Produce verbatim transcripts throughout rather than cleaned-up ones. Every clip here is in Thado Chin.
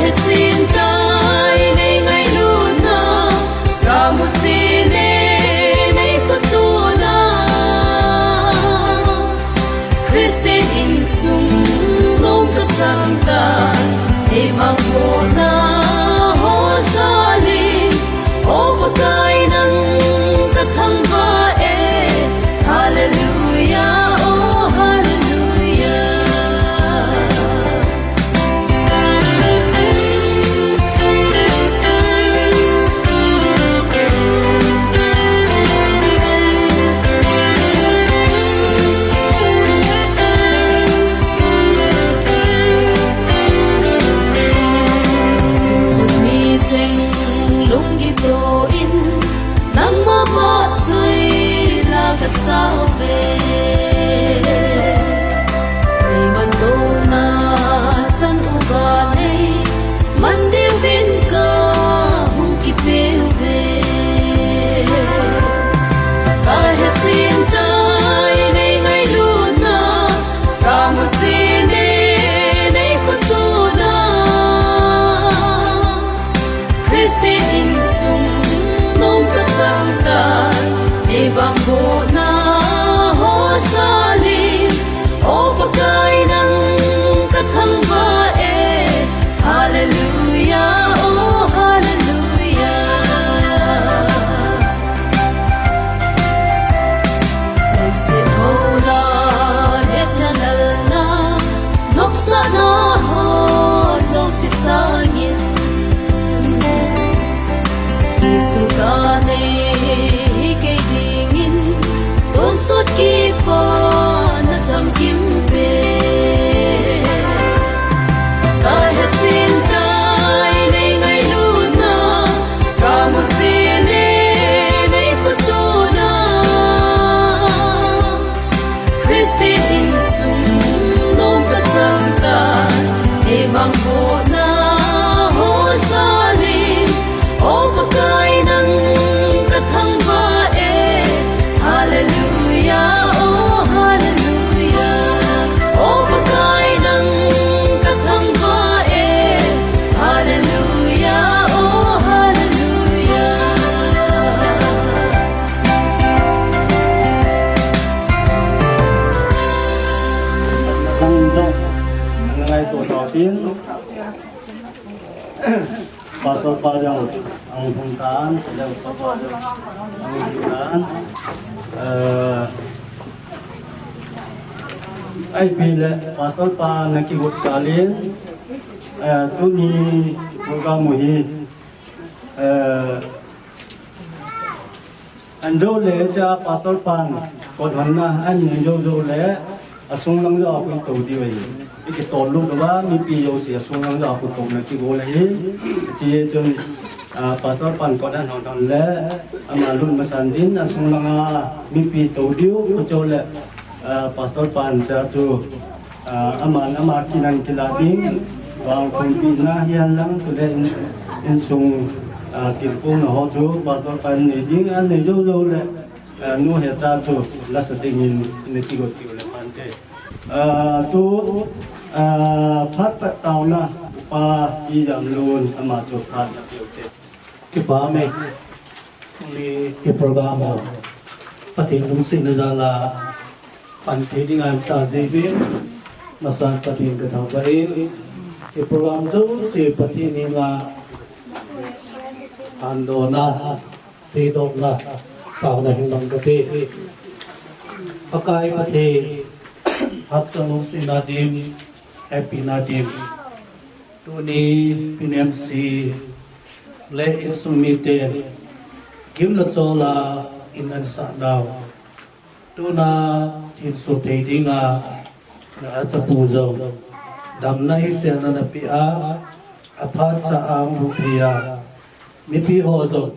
Chintai nei ngailutna, kamu chine nei khutuna. Christian insung nom kachang tai, nei mangmona ho jalin, O Pakai nang kathangvah e, Hallelujah, oh Hallelujah. Sungsung mi cheng lunggim to in, nangma vahchoi la kasau ve. Nei mandohna chan uva nei man diuvin kahung kipeuve. Kahe chintai nei ngailutna, kamu chine nei khutuna. Christian insung nom kachang tai, nei mangmona ho jalin, O Pakai nang kathangvah e, Hallelujah, oh Hallelujah. Leiset ho la hetna lalna, nopsahna ho jouse sangin, Jesu kanei kei dingin, tonsot kipana chamkim pe. Kahe chintai nei ngailutna, kamu chine nei khutuna. Christian insung nom kachang tai, nei mangmona ho jalin, O Pakai nang kathangvah e, Hallelujah, oh Hallelujah. O Pakai nang kathangvah e, Hallelujah, oh Hallelujah. Nang jong, nang ngaito tauvin. Pastor pa jong ahung tan, Pastor pa jong ahung tan. Eh, ahipoi le, Pastor pa nakigot kah in, eh, tuni program u hi, eh, Anjo le cha Pastor pan kot honna an neo jou le, asung lang jou a khu to diu ahi. Ikitol lut uva mipi jouse asung lang jou a khu tona kibol ahi. Hiche chun, ah, Pastor pan kot an hon hon le, ama lut masan din asung langa mipi to diu, khu cho le, ah, Pastor pan cha chu Ah, aman ama kinan kilah ding, vangkhum pina hihen lang, chule in, insung, ah, tilkhouna ho chu, Pastor pan nei ding, anei jou jou le, ah, nu he cha chu, lasa dingin, nei kigot kiu le pante. Ah, tu, ah, phat pat taona, pa i jam lun, ama chu phat na piu te. Kipa me. Tuni i program u Pathen lungsetna jal a pan thei dinga ihin tah jeh uvin, masan Pathen kathangvah in, i program jouse Pathen henga handohna, theidohna, taona hin mang kate. Pakai Pathen, hatsang lungsetna dim, hepina dim. Tuni Pi Nemsi le insung miten gimna chol a in ahin sah nau. Tuna thinso thei dinga na achapu jong damna hiselna napeh a, aphat cha a hung lhung thei a. Mipi ho jong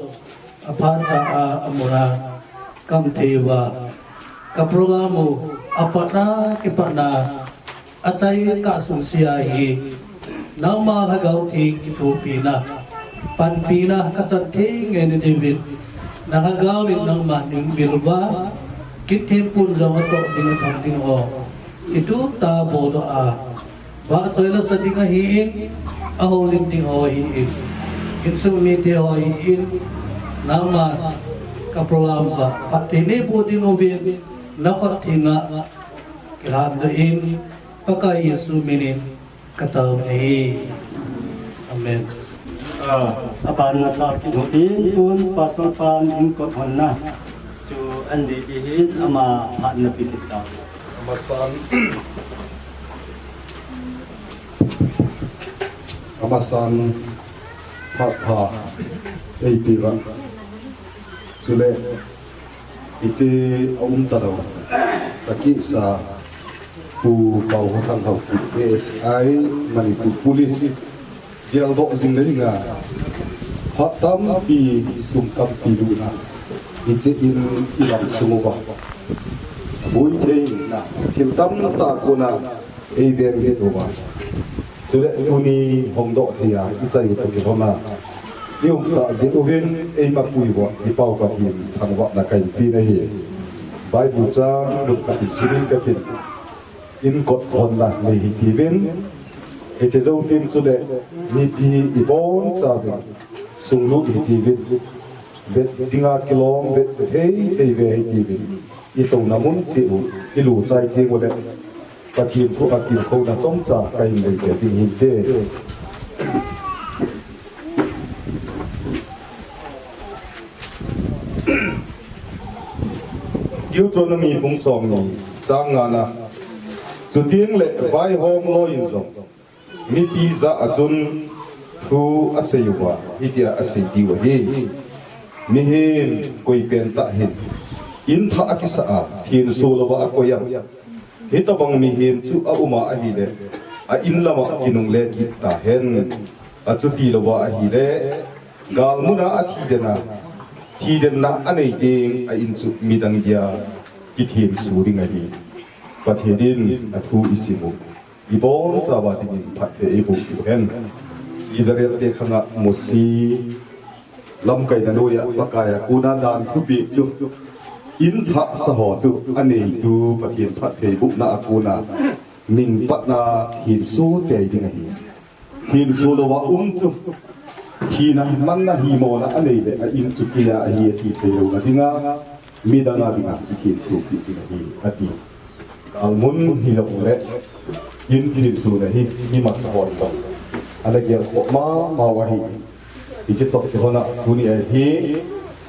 aphat cha a amun a, kam thei uva, ka program u apatna kipatna achai kah sungse ahi. Nangma Lhagao Theng kithopina, panpina kachan thei ngai na diuvin, na Lhagao in nangma ningvil uva, kithempun jong atoh ding atham ding ho kitup tah a boldoh a, vahchoi lasa ding ahin, Ahoulim ding ho hi in, insung mite ho hi in, nangma ka program ka phatthei neiboh ding uvin, nakhut thenga kilhan doh in, Pakai Jesu minin katao ahi. Amen. Ah, abana chao kit u hitin, tun Pastor pan inkot honna chu anei ding ahin, ama phat napeh kit tau. Amasan, amasan phat pha eipeh uva. Chule, hiche aum talou, kakisa Pu Paothang Haokip, A S I, Manipur Police, geldoh jing le dinga, phat tampi, sum tampi luna, hiche in ilam sung uva, boi theina thil tamtah kona eiven vet uva. Chule tuni hongdoh thei a ichai u toh kilhona, ium tah jeh uvin eima pui uva, i Pau Pathen thangvahna kahin pe ahi. Bible chang lut kahin sim in katin, inkot honna nei hitiuvin, hiche jou teng chule mipi ibonchauvin sunglut hitiuvin, vet dinga kilom vet thei thei ve hitiuvin, itouna mun cheh u ilu chai teng ule, Pathen thu a tilkhouna chomcha kahin nei ve ding hinte. Deuteronomy bung somni chang ngana, chuteng le vaihom loi in jong mipi jah a chun thu asei uva, hitia asei diu ahi: Mihem koipen tah hin in thah akisah a, thenso louva akoi am? Hitobang mihem chu aum a ahile, a in lama kinungle kit tahen. Achuti louva ahile, galmuna athi den a, thi denna anei teng a in chu midang dia kithenso ding ahi. Pathen in athu isim u ibonchauva dingin phatthei eiboh uhen. Israel te khanga Mose lamkaina noiya Pakai a kona dan thupeh chu, in thah sa ho chu aneitu Pathen phattheibohna a kona min patna thenso tei ding ahi. Thenso louva um chu, thina manna himona anei le a in chu keiya ahi ati thei louna dinga, midang a dinga ithensopi ding ahi, ati. Galmun hilou le, in thensona hi, mi masa hon jong ana gelkhoh mama u ahi. Hiche toh kilhona tuni a hi,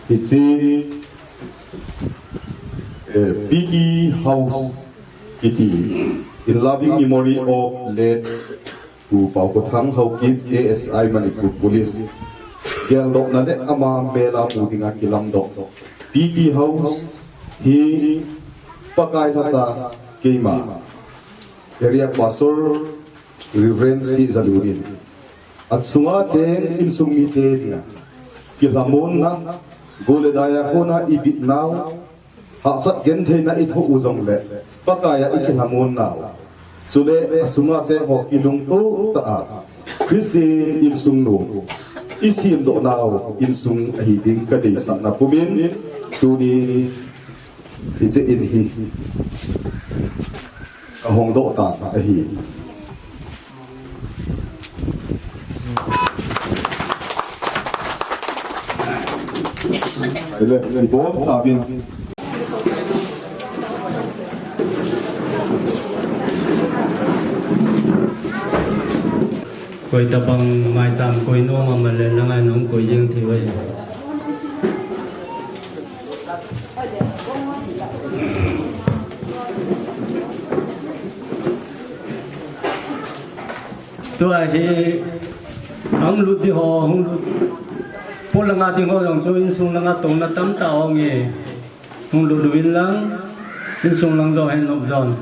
hiche, eh, P T House kiti, In Loving Memory of Late Pu Paothang Haokip, A S I, Manipur Police, geldohna le ama mel a mu dinga kilamdoh P T House hi Pakai lhacha keima, Area Pastor Reverend C. Jalun in, achunga cheng insung mite dinga kilhamonna, go le dai a kona ibitnau, hahsat gentheina ithoh u jongle, Pakai a ikilhamonnau, chule asunga cheng ho kilungto tah a Christian insung nom isemdohnau insung ahi ding kadeisahna pumin, tuni hiche in hi kahongdoh tan ahi. Ile, ibonchauvin. Koi tabang maicham koi nom aum le, nang a nung koi jeng thei uve. Tua hi, hung lut ding ho, hung lut. Pol langa ding ho jong chu insung langa tongna tamtah um e. Hung lut uvin lang, insung lang jong hin nop jon.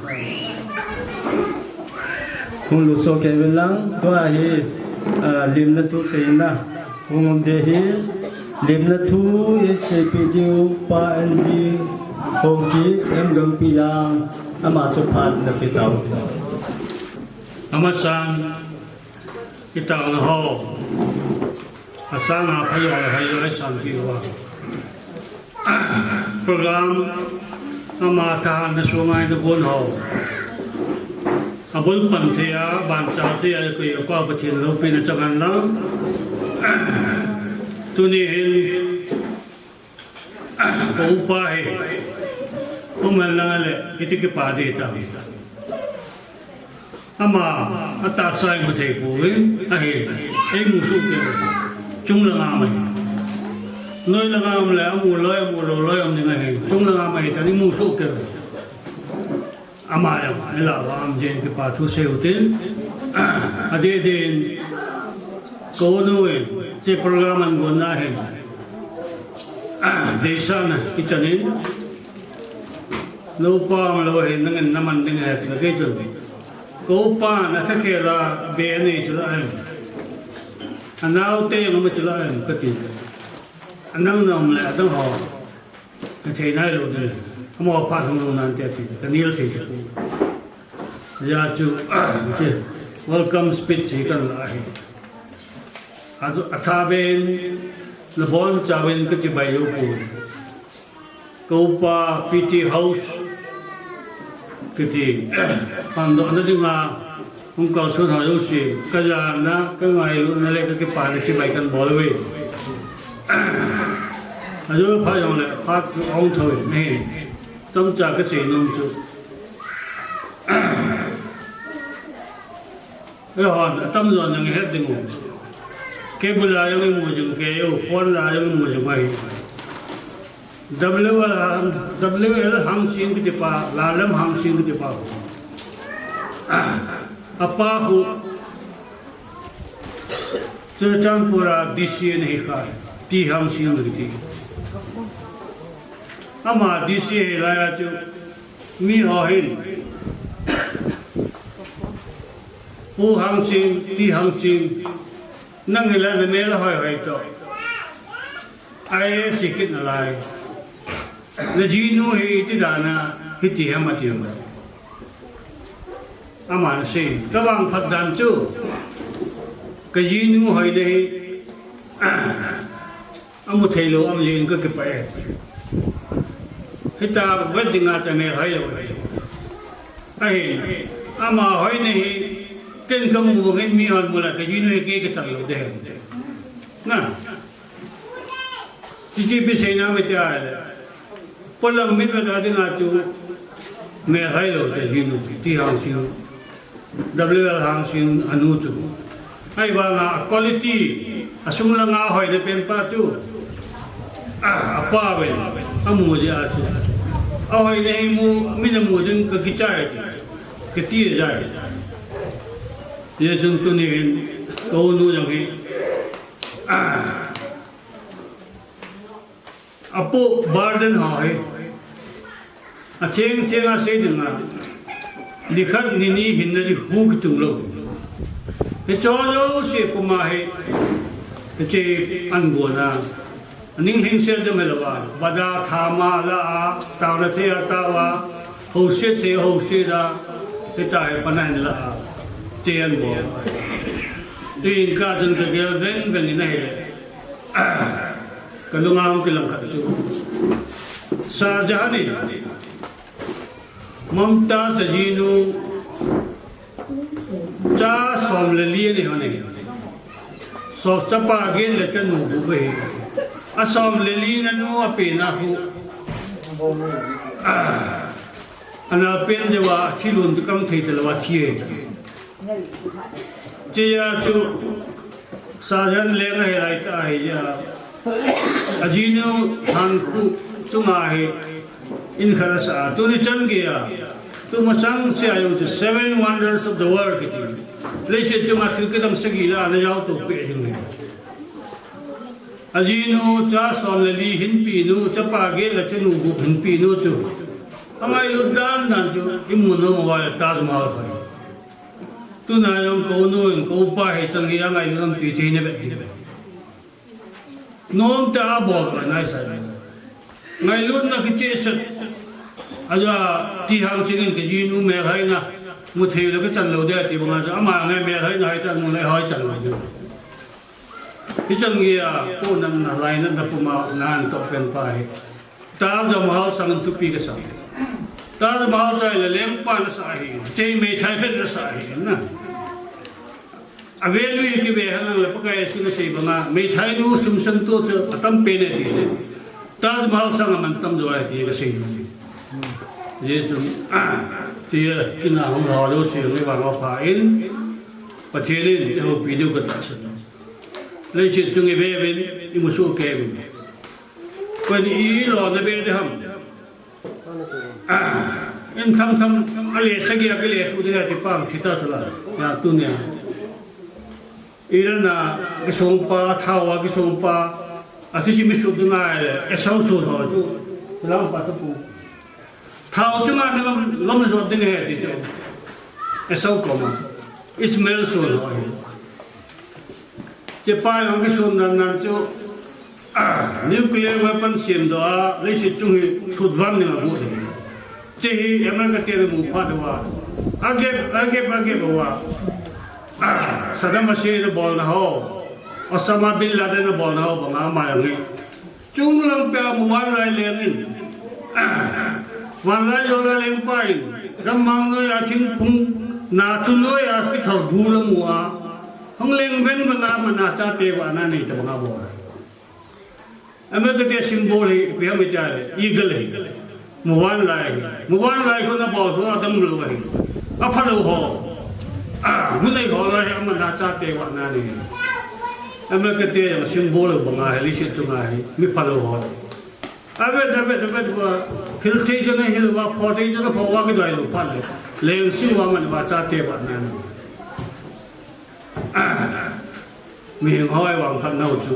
Hung lut soh kei uvin lang, tua hi, ah, limna thu seina. Hung um ding ahi, limna thu eiseipeh diu pa N G Haokip, M Gangpijang, ama chu phat napeh tau. Amasan, itaona ho, asanga phajo le phajo eisanpeh uva, program ama thahatna sunga ina gon ho, Abul pan thei a, ban cha thei a, koi a pa Pathen loupina chang hen lang. Tuni hin, ka upa hi, um hen lang le, hiti kipa ding ta. Ama, atahsa imu thei pouvin, ahi, eimu soh kei. Chung langa um ahi. Noi langa um le, amu loi, amu lou loi, um ding ahi. Chung langa um ahi, tani mu soh kei. Ama jong, nila va um jeng kipa thu sei utin. Adeh din, ka unu in, hiche program agon na hin. Deisahna, ichan in. Nupa um lou hin, nangin naman ding ahi, ati kei chun. Ka upa, nathakhel a, be anei chu la em. Anaote jong um chu la em, kati. Anang na um le, adang ho. Ka thei nailou ding. Amaho phat hung lou nante ati, ka nel thei tapoi. Hijeh chun, hiche welcome speech hi kahin la ahi. Adu, atha ben, nabonchauvin kachibai jou poi. Ka upa P T House kiti, pandohna dinga, hung kalson ho jouse, kajana, kangailutna le kakipana chibai kahin bol uve. Ajo phat jongle, phat chu ahung thou in, ahin. Chomcha kasei nom chu. Eihon, atamjon jong ihet diu. Cable a jong imu jing, kei u, phone a jong imu jing ahi. W L Hang-, W L Hangsing kitipa, Lalam Hangsing kitipa. Apa khu, Churachandpur a D C ana hi kha, T Hangsing kiti. Ama D C hi laiya chu, miho hin, Pu Hangsing, T Hangsing, nang hi la namel hoi hoi toh. I A S hi kit nalai. Najinu hi iti dan a, hiti ham ati ham. Aman asei, kavangphat dan chu, kajinu hoina hi, amu theilou, amu jing kakipah e. Hita vet dinga chu amel hoilou. Ahin, ama hoina hi, ken kamu bangin mihon mu le, kajinu hi kei katal lou ding. Na. Titi pi seina me tia le. Polang mit me ta dinga chu. Mel hoilou te jinu, T Hangsing. W L Hangsing anu chu. Ahivanga quality, asung langa hoina pen pa chu. Ah, apa ven, amu jeh a chu. Ahoina hi mu, min amu ding kakichai. Kati jai. Hijeh chun tuni hin, ka unu jong hi. Ah. Apu Barden ho hi. Atheng theng a sei dinga. Nikhat nini hinna di hu kitung lou. Hicho jouse puma hi. Hiche an gona. Aning lhingsel ding hilou a. Bada thama la a. Taona thei a tao a. Houset thei houset a. Hita hi pana hin la a. Te an go. Tuin ka chun kagel veng veng in ahile. Kalunga hung kilang khat chu. Shah Jahan in Mumtaz ajinu cha som le li anei hon e. So chapa get le chanu gup ahi. A som le li na nu apen a khu. Ana pen jeh uva thilun chu kang thei talou a thi e. Chia chu Shah Jahan leng ahi lai ta ahi a. Ajinu Thankhu chunga hi in khat asa a. Tuni chan geiya. Tuma chang sia jong chu Seven Wonders of the World kiti. Leiset chunga thil kidang sagi la ana jao to pe ding hi. Ajinu cha som le li hinpi nu, chapa get le chanu gup hinpi nu chu. Angailut dan dan chu, imu nom uva le Taj Mahal kha. Tuna jong ka unu in ka upa hi chang hi angailut nam tui thei na bet hi. Nom ta a bol ka nai sai. Ngailutna kicheh set. Aja T Hangsing in kajinu melhoina. Mu thei le kachan lou ding ati banga chu. Ama ngai melhoina hai ta mu le hoi chan lou ding. Hichan geiya, po nan na lai nan na puma nan to pen pa hi. Taj Mahal sang thupi kasang. Taj Mahal chu ahile lengpa nasah ahi, chei meithai phet nasah ahi na. A value hi kibe henlang le Pakai Jesu nasei banga, meithai nu sum sang to chu atam pen e ti le. Taj Mahal sang a man tam jo ahi ti kasei nu. Jesu, tia kina hung hao lou si le vang pha in, Pathen in eiho pi diu katahsan. Leiset chung ive uvin, imusoh kei uvin. Koi ni ilo na be de ham. In tham tham, ale sagi a kile tu de ti pang thita tala. Ya tunia. Iran a kisong pa, thao a kisong pa, a sisi mi su dinga le, Esau su ho tu. Lam pa tu pu. Thao chunga na lam, lam jot ding ahi ti chu. Esau koma. Ishmael su ho ahi. Chepa jong kisun nan nan chu, ah, nuclear weapon semdoh a, leiset chung hi thut vam ding agot ahi. Chehi America ten amu phat uva. Agep, agep, agep uva. Ah, Saddam Hussein abolna ho. Osama bin Laden abolna ho banga ama jong hi. Chunglang pia mu vanlai leng in. Vanlai jola lengpa in. Gammang noiya thingphung na chu noiya kithal bu la mu a. Hung leng ven banga mana chate vana nei ta banga bol. America te symbol hi ipi ham iti le, eagle hi. Mu vanlai. Mu vanlai khu na bol khu adam lou ahi. Aphalou ho. Ah, mu nei ho la hi amana chate vana nei. America te jong symbol banga hi, leiset chunga hi, mi phalou ho. Avet, avet, avet uva, hil thei chun ahil uva, pho thei chun apho uva kidoi lou phat le. Lengsi uva man uva chate vana nei. Mihing ho ahivang phatnau chu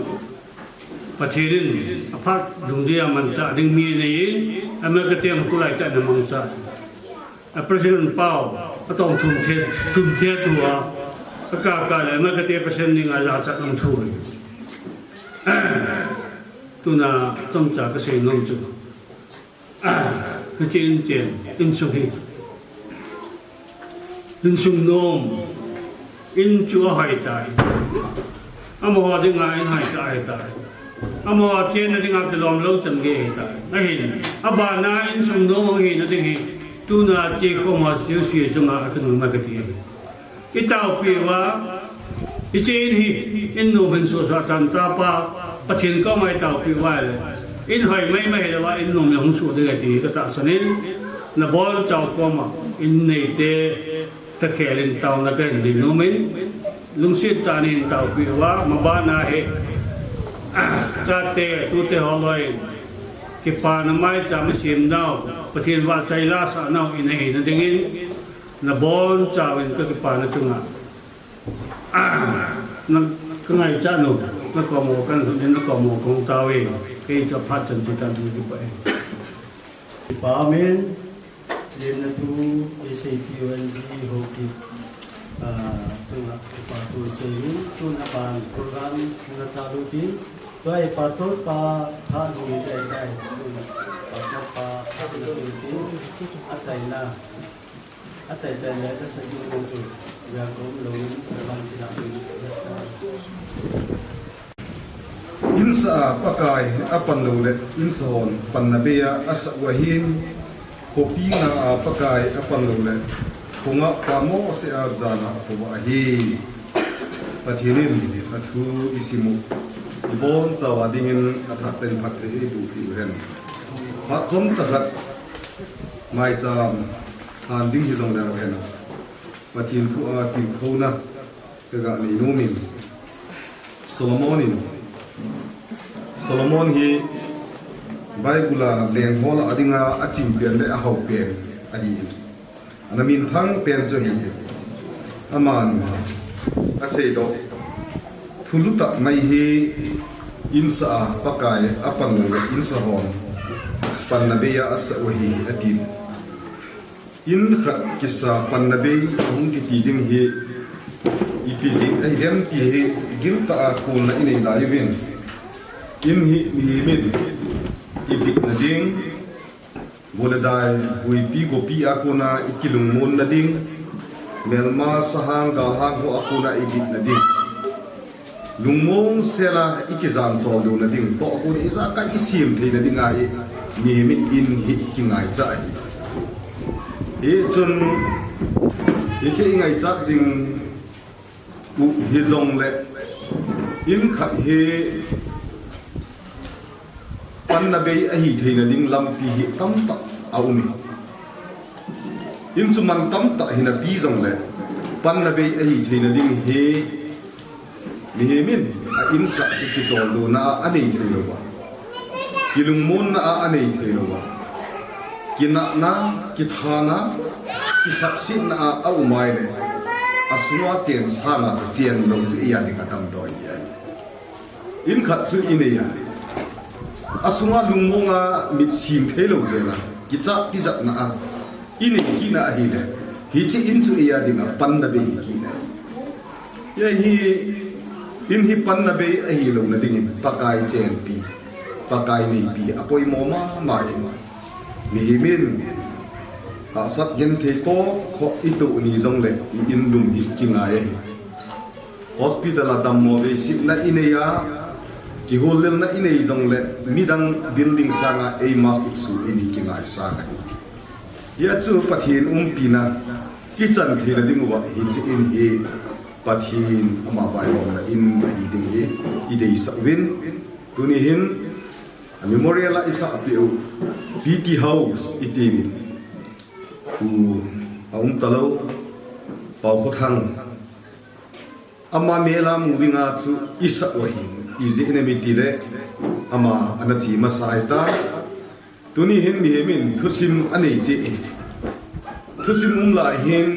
Pathen in aphat lungdei a mangcha ding mi anei in, America te jong tulai tah in amangcha. A President pau, atong thum the, thum the tua, akaka le America te President dinga jachat jong thu. Tuna chomcha kasei nom chu. Ah, hiche in chen, insung hi. Insung nom, in chu ahoi tai. Amaho dinga in hoi tai tai. Amaho chenna dinga kilom lou chan gei ahitai. Ahin, abana insung nom ahina ding hi, tuna che koma siu si chunga akinung ma kati. Itaopi uva, hiche in hi, in nom hin sohsah tan tapa, Pathen koma itaopi uva le. In hoi mai mai le uva, in nom le hung soh ding ahi ti katahsan in, nabonchau koma, in neite, takhel in taona kahin nei nom in, lungset tah in taopi uva, mabana hi, chate, tute holoi, kipana maicham asem nau, Pathen vahchoi lasah nau in ahina dingin, nabonchauvin kakipana chunga. Ah, na, kangaichat u, nakom u kahin lhun in, nakom u kahung tao e, kei chu aphat chan chu tan ding kipah e. Kipah amen. Lemna thu, S A P O N G Haokip, ah, chunga kipa thu cheiyin, tun aban program na chalu tin, tua e pastor pa tha lu ni chai chai, tun pastor pa tha lu ni tin, achaina. Achaina le, achaina le, achaina le, achaina le. Insah a Pakai apan lou le, insahon panna beiya asah u ahin, khopi nga a Pakai apan lou le, khonga pamo se a jana apo ahi. Pathen in athu isim u, ibonchauva dingin aphat tah in phatthei eiboh peh u hen. Phat chomcha khat, maicham, han ding hijong leu hen. Pathen thu a tilkhouna kaga nei nom in. Solomon in, Solomon hi Bible a lengho lah a dinga achim pen le ahao pen ahi in. Ana minthang pen chu ahi in. Aman aseidoh, thulu tah mai hi insah a Pakai apan lou le insahon panna beiya asah u ahi atin. In khat kisa panna bei ahung kiti ding hi ipi jeh ahi dem ti hi giltah a kholna inei lai uvin. In hi mihem in ibitna ding, go le dai, huipi gopi a kona ikilungmonna ding, melma sahang galhang ho a kona ibitna ding. Lungmong sela ikijan choldohna ding, tohgon ijakai isem theina dinga hi, mihem in in hi kingaicha ahi. Hichun, hiche i ngaichat jing u hijongle, in khat hi panna bei ahi theina ding lampi hi tamtah a um e. In chu man tamtah hi napi jongle, panna bei ahi theina ding hi mihem in a insah chu kicholdo na a nei thei lou a, kilungmon na a a nei thei lou a, kinahna, kithana, kisapsetna a a um a ahile, a sunga chen sanga chu chen lou chu eia ding a damdoi ahi. In khat chu i nei a, a sunga lungmonga mit sim thei lou jeh a, kichat tijatna a i nei kit na ahile, hiche in chu eia ding a panna bei hi kit na. Hiche hi, in hi panna bei ahi louna dingin Pakai chenpi, Pakai neipi a poimo mama e. Mihem in hahsat genthei toh khoh i toh ni jongle i in lum hi kingai ahi. Hospital a dammo veisetna i nei a, kihullelna i nei jongle midang building sanga eima khutsuh in hi kingaisang ahi. Hia chu Pathen umpina i chan theina ding uva hiche in hi Pathen ama vaihomna in ahi ding hi i deisah uvin, tuni hin a memorial a i sahpeh u P T House i tiuvin, u a um talou, Paokhothang, ama mel a mu dinga chu i sah u ahi. Ijeh inem itile, ama ana che masa ahitai. Tuni hin mihem in thusim a nei cheh e. Thusim um lai hin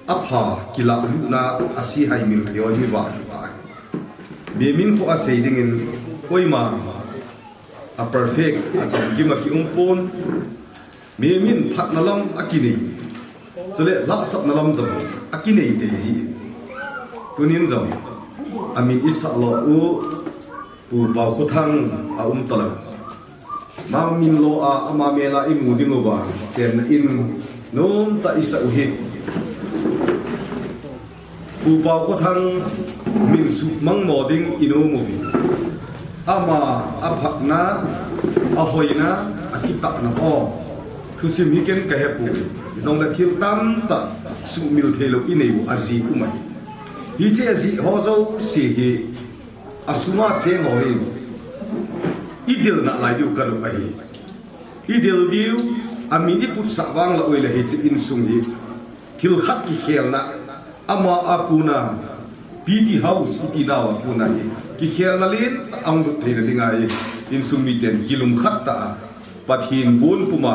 apha kilahlutna, a se haimil thei ho hi vang ahi. Mihem in khu a sei dingin koima a perfect, a chamkim a ki um pon. Mihem in phatna lam a kinei, chule lhahsamna lam jong a kinei tei ji. Tunin jong a min i sah lo u Pu Paokhothang a um talou. Ama min lo a, ama mel a i mu ding uva chenna in nomtah i sah u hi. Pu Paokhothang min suhmang mo ding i nom uvin. Ama a phatna, a hoina, a kitahna ho thusim hi ken ka he poi. Hijongle thil tamtah suhmil thei lou i nei u a jeh um ahi. Hiche a jeh ho jouse hi a sunga cheng ho hin i del nalai diu ka dong ahi. I del diu, a min i putsah vang la uvin le hiche insung hi thil khat kikhelna, ama a kona P T House i ti nau a kona hi kikhelna lentah a hung lut theina dinga hi insung miten kilungkhat tah a Pathen bon puma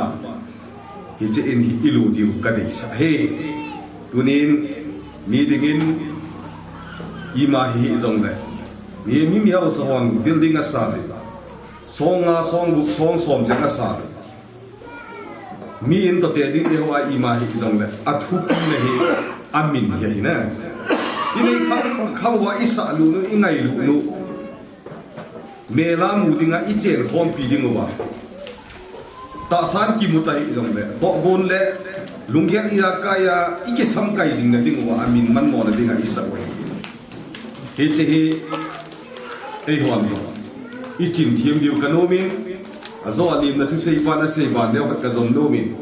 hiche in hi i lo diu ka deisah e. Tunin mi dingin ima hi hijongle, mi, mi, mi hausa hon building a sa le, song nga, song gup, song som jeng a sa le, mi in toh te ding te hoa ima hi hijongle, a thupina hi a min hi ahi na. I nei kham, kham uva i sah lut u, i ngai lut u, mel a mu dinga i chen khompi ding uva, tahsan kimu ta hijongle, tohgon le lunggel i a kai a, i kisamkai jing na ding uva a min manmo na dinga i sah u ahi. Hiche hi eihon jong i chin them diu ka nom in, a jo a limna thusei pan a sei ban leu khat ka jom nom in.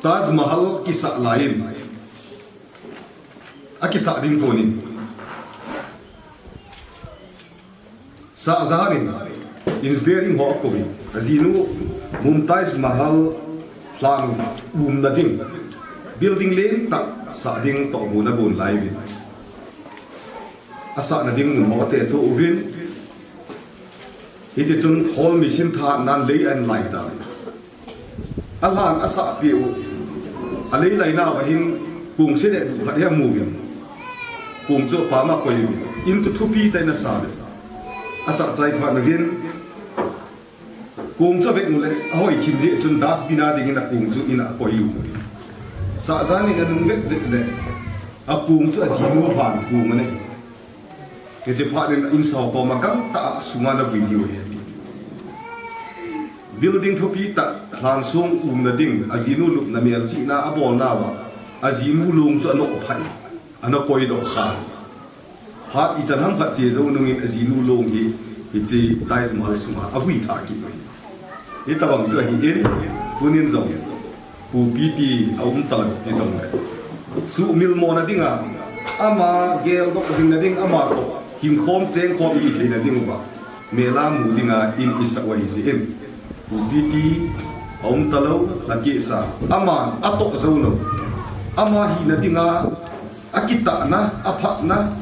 Taj Mahal kisah lai in, a kisah ding kon in, Shah Jahan in engineering ho a kou in, a jinu Mumtaz Mahal lhan umna ding building lentah sah ding tohgon a gon lai uvin, a sahna ding mun ho a tetoh uvin, hiti chun khol machine thahatnan lei a ahin lai tauvin. A lhan a sahpeh u, a lei laina uva hin kong se le duh khat hi a mu uvin, kong chu a pam a koi uvin, in chu thupi tah in a sa uvin. A sah chai phat uvin, kong chu a veng u le, a hoi thim jeh chun dustbin a dingin a kong chu in a koi lut uvin. Shah Jahan in a nung vet vet le, a kong chu a jinu lhan kong ahi. Hiche phat in a insung koma gangtah a sunga na vui diu ahi ati. Building thupi tah lhan sung umna ding, a jinu lupna melchihna a bolna uva, a jinu long chu a noh phah in, a na koi doh kha. Phat ichan ham khat che jou nungin a jinu long hi, hiche Taj Mahal sunga a vui tha kit u ahi. Hitabang chu ahin, tunin jong Pu P T a um talou hijongle, suhmil mona dinga, ama geldoh jingna ding, ama toh hingkhom chengkhom i theina ding uva, mela mu dinga in isah u ahi jeh in, Pu P T a um talou, akehsa, ama atoh jou lou, ama hina dinga, akitahna, aphatna,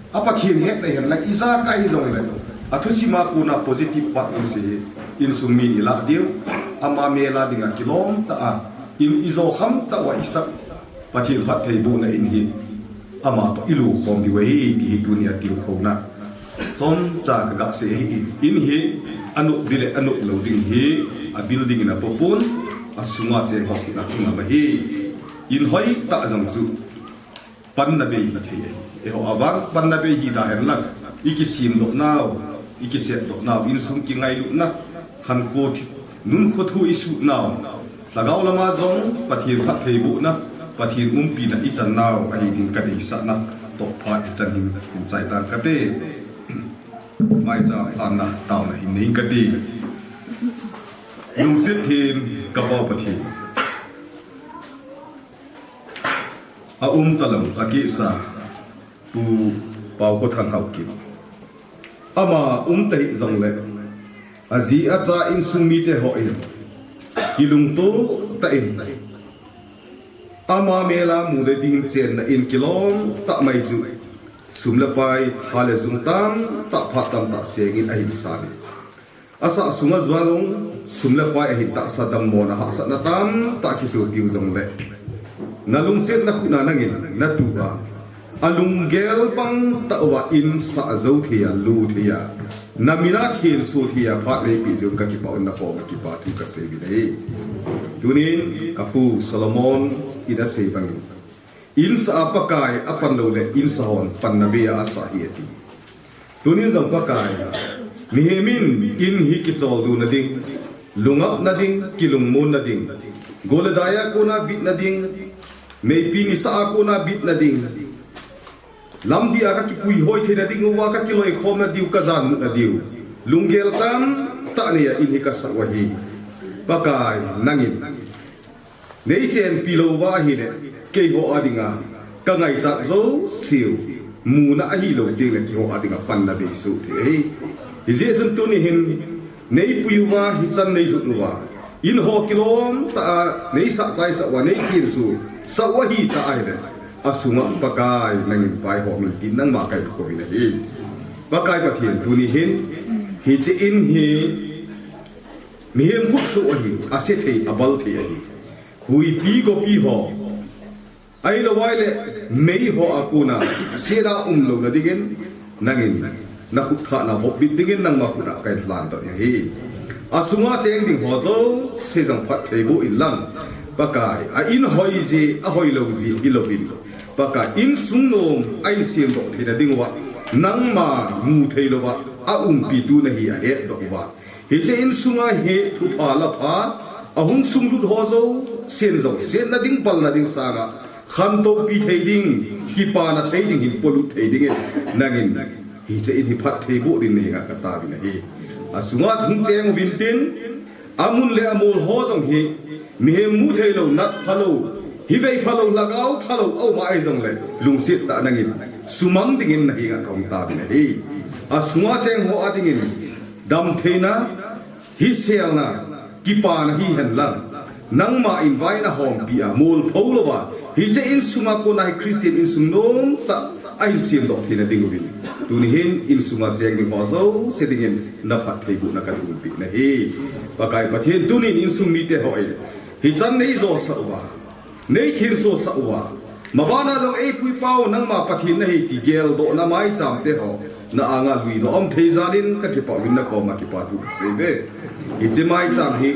a Pathen hetna hihen lang, ijakai hijongle, athusima kona positive part jouse hi insung min ilah diu, ama mela dinga kilom tah a in ijo kham tah uva isah Pathen phattheibohna in hi ama toh ilukhom diu ahi, ti hi tunia tilkhouna chomcha kaga sei ahi. In hi anop ding le anop lou ding hi, a building in apopon, asunga cheng ho kit na kingam ahi. In hoitah jong chu panna bei hithei ahi. Eiho avang panna bei hida henlang, ikisemdoh nau, ikisetdoh nau, insung kingailutna, khankho thi, nunkho thu isuh nau, lhagao lama jong Pathen phattheibohna, Pathen umpina ichan nau ahi ding kadeisahna toh phat hichan hin chaitan kate. Maicham phatna taona hin nei kate. Lungset them ka Pa Pathen, a um talou, akehsa Pu Paokhothang Haokip, ama um tahih jongle, aji acha insung mite hon kilungto tah in, ama mela mu le ding chenna in kilom tah mai chu, sum le pai, tha le jung tamtah, phat tamtah sengin ahin san in, asah sunga jong sum le pai ahin tahsa, dammona hahsatna tamtah kithopiu jongle, nalungsetna khutna nangin natua, alunggel bang tah uva in sah jou thei a, lu thei a, namin a thenso thei a phat neipeh jeh un kakipah un, nakoma kipa thu kasei uvin ahi. Tunin kapu Solomon in asei bangin, in sah a Pakai apan loule, in sah hon panna bei a asah ahi ati. Tunin jong Pakai, mihem in in hi kicholdo na ding, lungap na ding, kilungmon na ding, gol le dai a kona bit na ding, meipi nisa a kona bit na ding, lamdih a kakipuihoi theina ding uva, kakiloikhom na diu, kajanmut na diu, lunggel tamtah nei a in hi kasah u ahi. Pakai, nangin neichenpi lou uva ahile, keiho a dinga kangaichat jouseu muna ahilou tengle, keiho a dinga panna bei soh thei ahi. Hijeh chun tuni hin neipui uva, hichan neilhut uva, in ho kilom tah a neisah chaisah uva, neithensosah u ahitah ahile, asunga Pakai nangin vaihom in tin nangma kahin kouvin ahi. Pakai Pathen, tuni hin hiche in hi mihem khutsoh ahi, ase thei, abal thei ahi. Huipi gopi ho, ahilou vaile mei ho a kona sena umlou na dingin, nangin nakhut thahna vopbit dingin nangma khut a kahin lhandoh ahi. Asunga cheng ding ho jouse jong phattheiboh inlang, Pakai, a in hoije, ahoilou je hilouvin, Pakai, insung nom ahin semdoh theina ding uva, nangma mu theilouva aumpitu nahi ahetdoh uva, hiche insunga hi thupha lapha ahung sunglut ho jousen jong, setna ding, balna ding sanga khantoupi thei ding, kipana thei ding, hin polut thei dingin, nangin hiche in hi phattheiboh dingin nahenga kataovin ahi. Asunga hung cheng uvin tin, amun le amol ho jong hi, mihem mu theilou, nat phalou, hivei phalou, lhagao phalou aum ahi jongle, lungset tah a nangin sumang dingin nahenga kahung taovin ahi. Asunga cheng ho a dingin damtheina, hiselna, kipana hihen lang, nangma in vai nahompi a, molphou louva hiche insunga kona hi Christian insung nomtah ahin semdoh theina dinguvin, tuni hin insunga cheng ding ho jouse dingin naphattheibohna kahin umpeh nahi. Pakai Pathen, tunin insung mite hon hichan neijosah uva, neithensosah uva, mabana jong eipui pau nangma Pathen nahi ti geldohna maicham te ho na anga luidoh aum thei jalin kakipah uvin, nakoma kipa thu kasei uve. Hiche maicham hi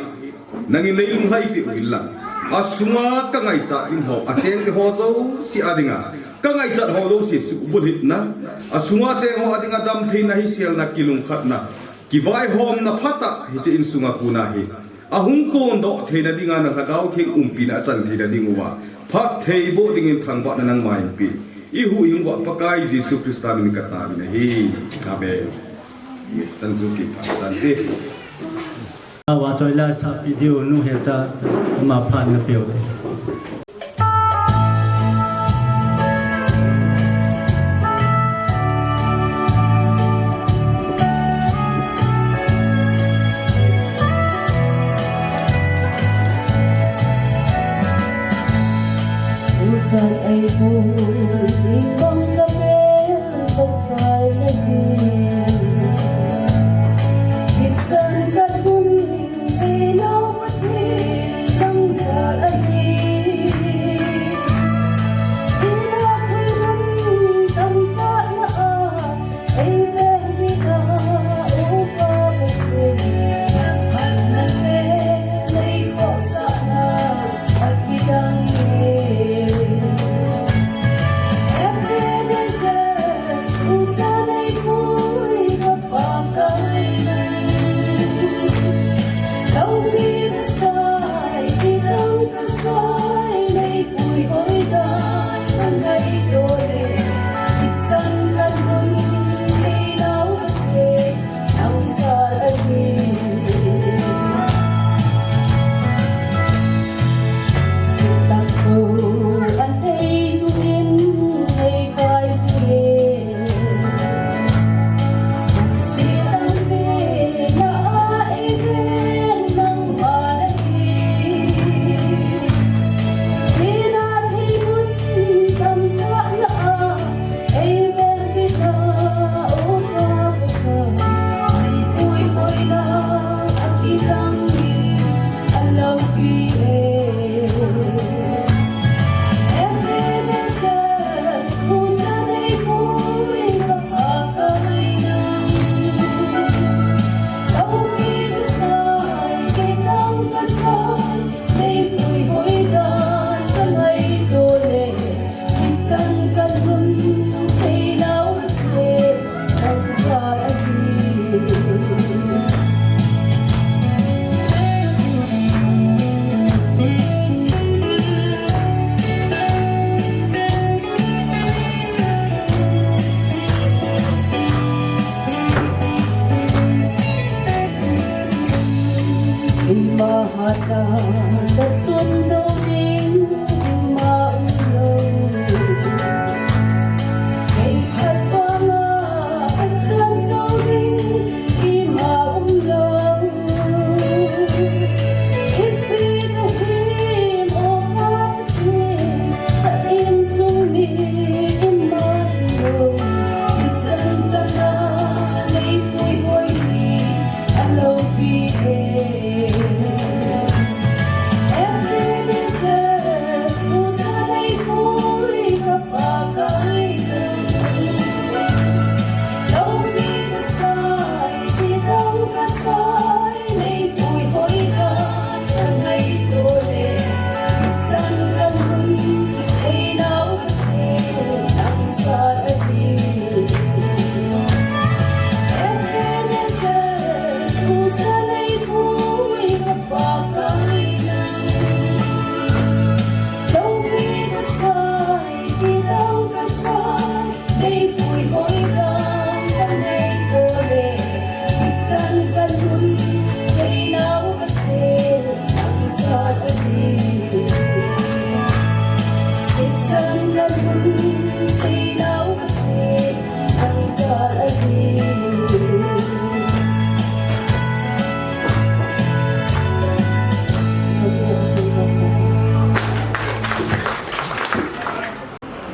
nangin neilunglhaipeh uvin lang, asunga kangaichat ding ho, acheng ding ho jouse a dinga kangaichat ho jouse suhbulhitna, asunga cheng ho a dinga damtheina, hiselna, kilungkhatna, kivaihomna phatah hiche insunga kona hi ahung kondoh theina dinga, na Lhagao Theng umpina achan theina dinguva phattheiboh dingin thangvahna nangma inpeh, ihuhhing uva Pakai Jesu Christa min in kataovin ahi. Amen. Chan chu kipah tante. Vahchoila sahpi diu nu Hecha, ama phat napeu te.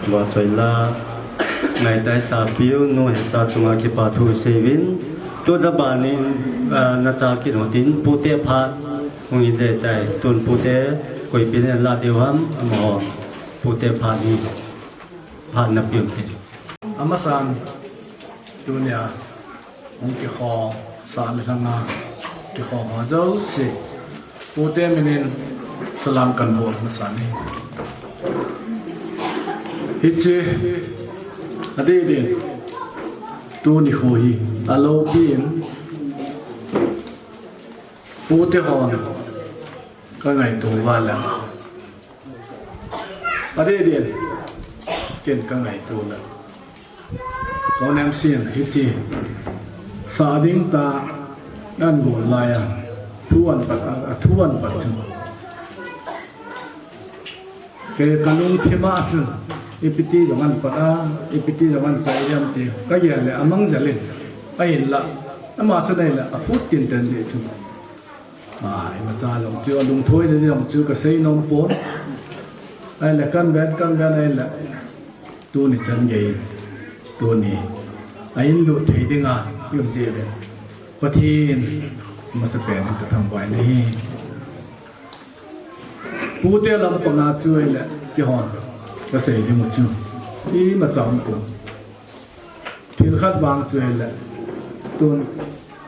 Vahchoila ngaitai sahpiu nu Hecha chunga kipa thu seiyuvin. Tuna banin, ah, nachal kit utin pute phat hung hi ding tai. Tun pute koipin ahin la diu ham, amaho pute phat hi phat napeu te. Amasan tunia hung kikhosah le langa kikhom ho jouse pute minin salam kabol masan e. Hiche adeh din tuni nikho hi aloupin pute hon kangaito uva le adeh din ken kangaito le, Kon M C in hiche sah ding tah ahin gol laiya, Thu an pat, a, a thu an pat chu. Kei ka lungthim a chu, ipi ti jong an pat a, ipi ti jong an chai diam ti, ka gel le, a mang jel in, ahinla, ama chu nei le, a phut tin ten di chu. A, imacha jong chu, a lungthoi le jong chu, ka sei nom pon. Ahile, kan ven, kan ven, ahile. Tuni chan gei, tuni a in lut thei dinga i um jeh uvin, Pathen masapen in ka thangvah in ahi. Pute lampanga chu ahile, keihon ka sei ding u chu imacha um pon. Thil khat vang chu ahile, tun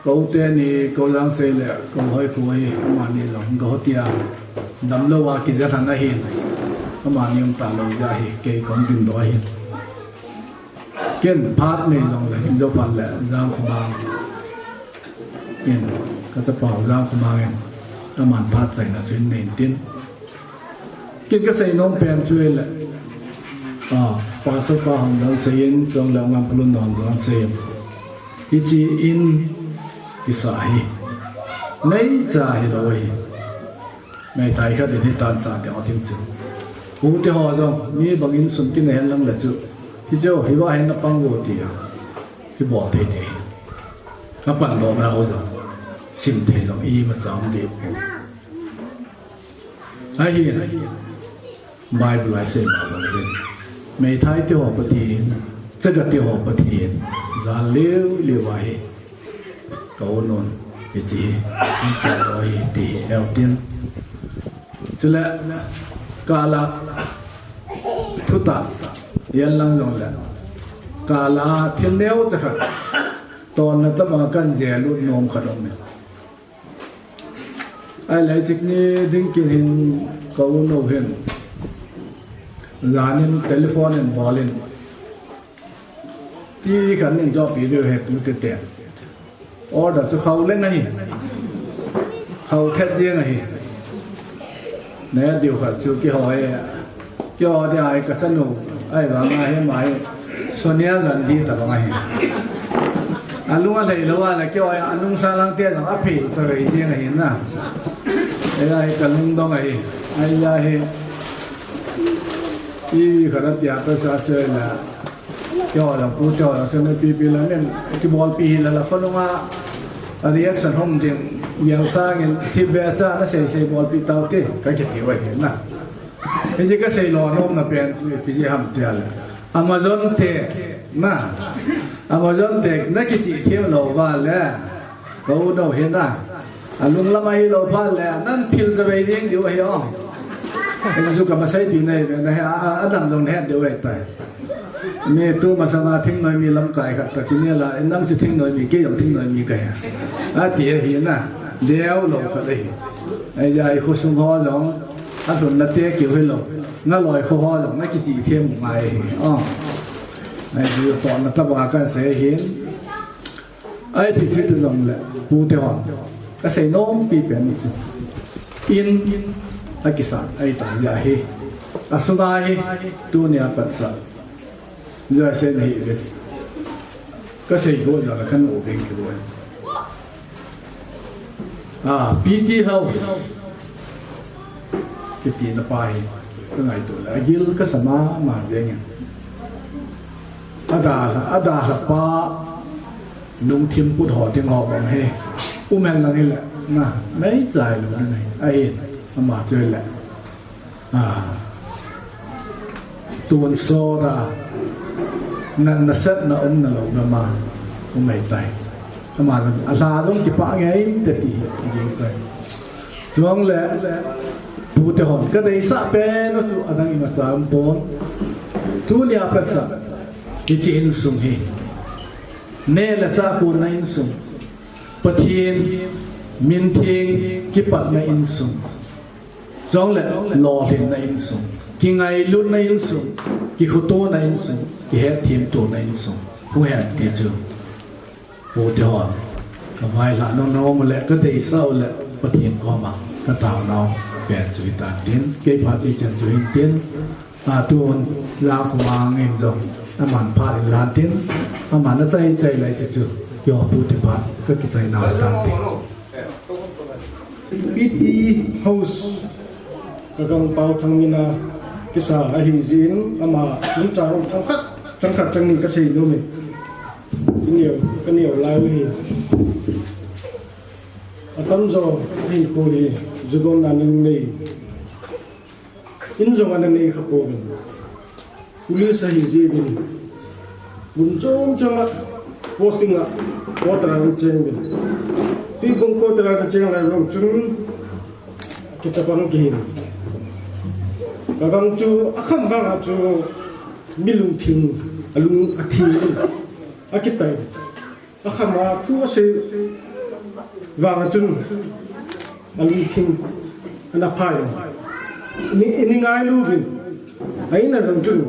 Ko teni, ko Jangsei le ko Hoikhu hi, amani jong, ko tia damlou a kijen han ahin, amani um talou jeh hi, kei kon dingdoh ahin. Ken phat nei jongle, Jouphat le Jangkhomang in, ka chapa u Jangkhomang in, aman phat chaina chu in nei intin. Ken ka sei nom pen chu ahile, a, Pastor pa hon jong sei in, chule Ngam Phalun hon jong sei in. Hiche in kisa hi neicha hilou ahi. Meithai khat in hitan sa teng a thim chu. Pute ho jong mi bang in sum kinei hen lang le chu, hiche hi va hen na pang vo tia kibol thei thei. Apandohna ho jong sim thei jong imacha um deh pon. Ahin, Bible a isei ma bang hin, meithai te ho Pathen, chaga te ho Pathen, jal leu leu ahi. Ka u nun, hiche hi, hung kal lou ahi, ti hi, eu tin. Chule, kal a, thutah, jen lang jongle, kal a, thil neocha khat, tonna tobang a kan jel lut nom khat um e. Ahile hiche ni ding kin hin ka u nu hin, jan in telephone in bol in, ti khat in jopi diu ahi pute ten. Order chu khao leng ahi. Khao thet jeng ahi. Neh diu khat chu kihou e. Kihou dia ahi ka chanu. Ahivang a hi ama hi Sonia Gandhi tabang ahi. Alung alhai lou a le kihou a, anung sa lang te jong aphei chavei jeng ahi na. Eia hi ka lungdong ahi. Eia hi. Ipi khat atia pesa chu le. Kihou jong, pute ho jong, sene pipi la nen, kibolpi hi la la, khonunga, a reaction hom ding, yel sangin, thipbeh cha, na sei sei bolpi tau te, ka kiti u ahi na. Hiche ka sei lo nomna pen, ipi jeh ham tia le. Amazon te, na. Amazon te, na kichih them lou va le. Ka u nu hin a, alung lam ahilou phat le, nan thil chavei ding diu ahi o. Hichu ka maseipi nei ve na hi, a, a, adam jong het diu ahi tai. Mi tu masanga thingnoi mi lamkai khat ka ti nela, nang chu thingnoi mi, kei jong thingnoi mi kahi. Ati ahi na, deu lou khat ahi. Ahijeh a i khosung ho jong, alhunna te keu hilou, ngaloi kho ho jong, na kichih them ngai ahi. O. Ahi, tohna tobang a kan sei ahin. Ahi, ti chu ti jongle, pute hon. Ka sei nompi pen chu. In, akisa, ahi ta, ahi. Asunga hi, tunia pat sa. Joi se nahi ve. Ka sei go jongle kan u beng ki boi. A, P T Hau. Kiti na pa hi. Ka ngaito le. Agil ka sa mama jeng in. Adalha, adalha pa. Lungthim put ho ding ho bang hi. Umhen lang hile. Na, nei chai lou na nei. Ahi, ama chu le. A. Tun so da. Nan na set na um na lou na ma. Um mai tai. Ama lang, alha jong kipah nge in te ti. Jing chai. Chujongle, pute hon, ka deisah pen u chu adang imacha um pon. Tunia pat sa, hiche insung hi. Neh le chah konna insung. Pathen, min theng, kipatna insung. Chujongle, lolhinna insung. Kingailutna insung. Kikhotona insung. Kihetthem tona insung. Hung hen ti chu. Pute hon, ka vaihla nom nom u le, ka deisah u le, Pathen koma, ka taona u pen chu hitan tin, kei phat ichan chu hin tin, a tun, Jangkhomang in jong, aman phat in lan tin, aman achai chai lai chu chu, keiho pute phat, ka kichai nau tan tin. P T House, Kakang Paothang mina kisa ahi jin, ama chungchang chang khat, chang khat chang ni kasei nom e. Kaneo, kaneo lai u hi. Atamjo hinkho hi judon na nei. In jong ana nei kha pouvin. Police ahi jeh uvin. Mun chom chom a posting a quarter a cheng uvin. Tuibuong quarter a cheng lai vang chun kichapang kihin. Kakang chu akham vang a chu mi lungthim, alung athim, akitai. Akham a thu asei vang a chun alungthim ana phai. Ni, ni ngailu uvin. Aina jong chun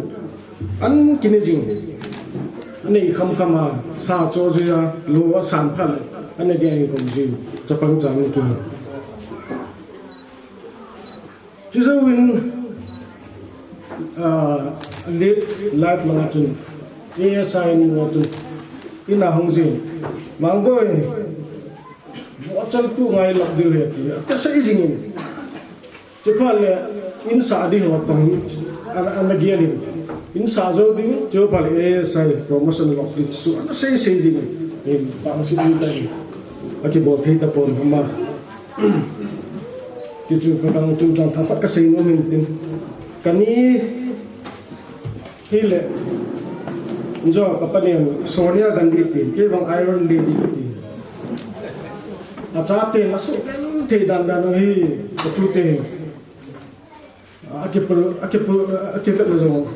an kine jing. Anei kham kham a sa cho jui a lo asan phal. Ana dia in kom jing. Chapang chang ki. Chujouvin, ah, late life langa chun, A S I ni a chun, ina hung jin, Mangboi, vohchal tu ngai lak diu ahi ti, kasei jingin. Chuphat le, in sah ding ho pang, ana, ana gel in. In sah jou ding, chuphat le A S I promotion lak ding chu, ana sei sei jingin. In, bang si ding ta in. Akibol thei tapon, ama. Tichu kakang chungchang thakhat kasei nom in tin. Kani hile. Jo kapanen Sonia Gandhi tin. Kei vang Iron Lady tin. Achate asuhthei dan dan hi. Katute. Akipu, akipu, akipu jong.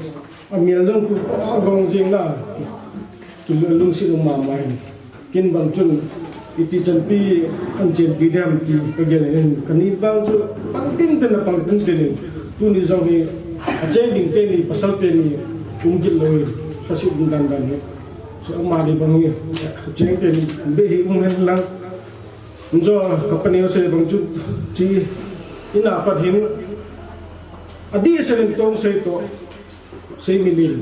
Amel jong khu, agong jing la. Kilungset um mama hin. Ken vang chun, iti chanpi, an chenpi ding ham ti, kagel hin. Kani vang chu, pang tin tin a pang tin tin hin. Tuni jong hi, acheng ding teni, pasal teni, um git lou hin. Lhaset um dan dan hi. Chu ama ni vang hi, acheng teni, be hi um hen lang. Njo, kapaneo sei bang chu, chi, ina pat hin, adih sei in tong sei to, sei mi lin.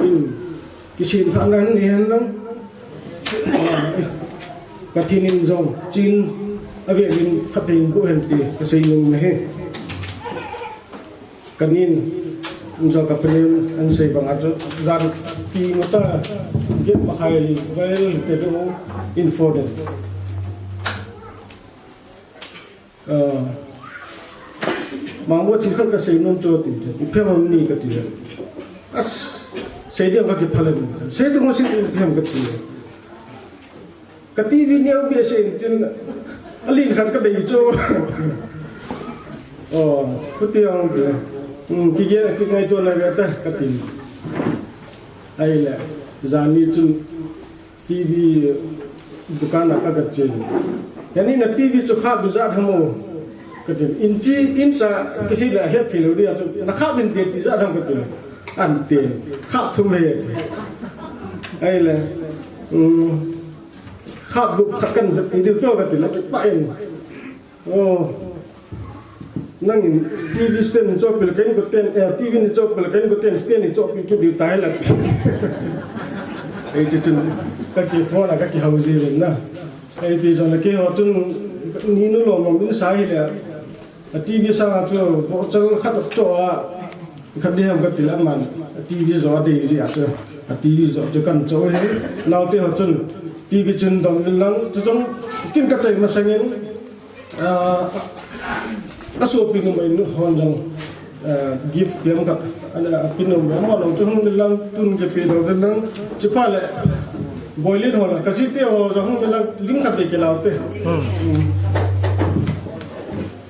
In, kisin thah nan ni hen lang. Pathen in jong, chin, ave min, phateng ko hen ti, kasei nung na he. Kanin, njo kapanen, an sei bang a chu, jan pi mo ta, get ma khai li, vel te do, info den. Ah, Mangbo thil khat kasei nom chu ti, ti, ipi ham ni kati. As, sei ding kakipha le, sei tu mo sei tu ipi ham kati. Ka T V neo behseh in tin, alin khat kadei chu. Oh, khuti ang ti. Hmm, kigel, kingaito na ve ta, kati. Ahile, jani chun T V dukan a kaga che. Jani na T V chu khat bu jat ham o. Kati, in chi, in sa, kisei le het thei lou dia chu, na khat in te ti jat ham kati. An te, khat thum he. Ahile, hmm. Khat gup khat kan vet diu chu kati le, kipah in. Oh. Nangin T V stand ni chu pil ken ko ten, eh, T V ni chu pil ken ko ten, stand ni chu pil ki diu tai la. Ei, chu chun, kaki phone a, kaki hauji na. Ei, pi jong le keiho chun, ni nu lom lom in sa hi le. A T V sanga chu, vohchal khat chu a, khat ding ham kati le aman, a T V jo a dei ji a chu, a T V jo chu kan cho hi, naote ho chun, T V chun dong in lang, chu chun, kin kachai masangin, ah, asopi numei nu hon jong, ah, gift piang khat, ana, api numei, amahon chu hung in lang, tun kipe dong in lang, chuphat le, Boilin ho la, kachite ho jong hung in lang, ling khat dei kilau te. Hmm. Hmm.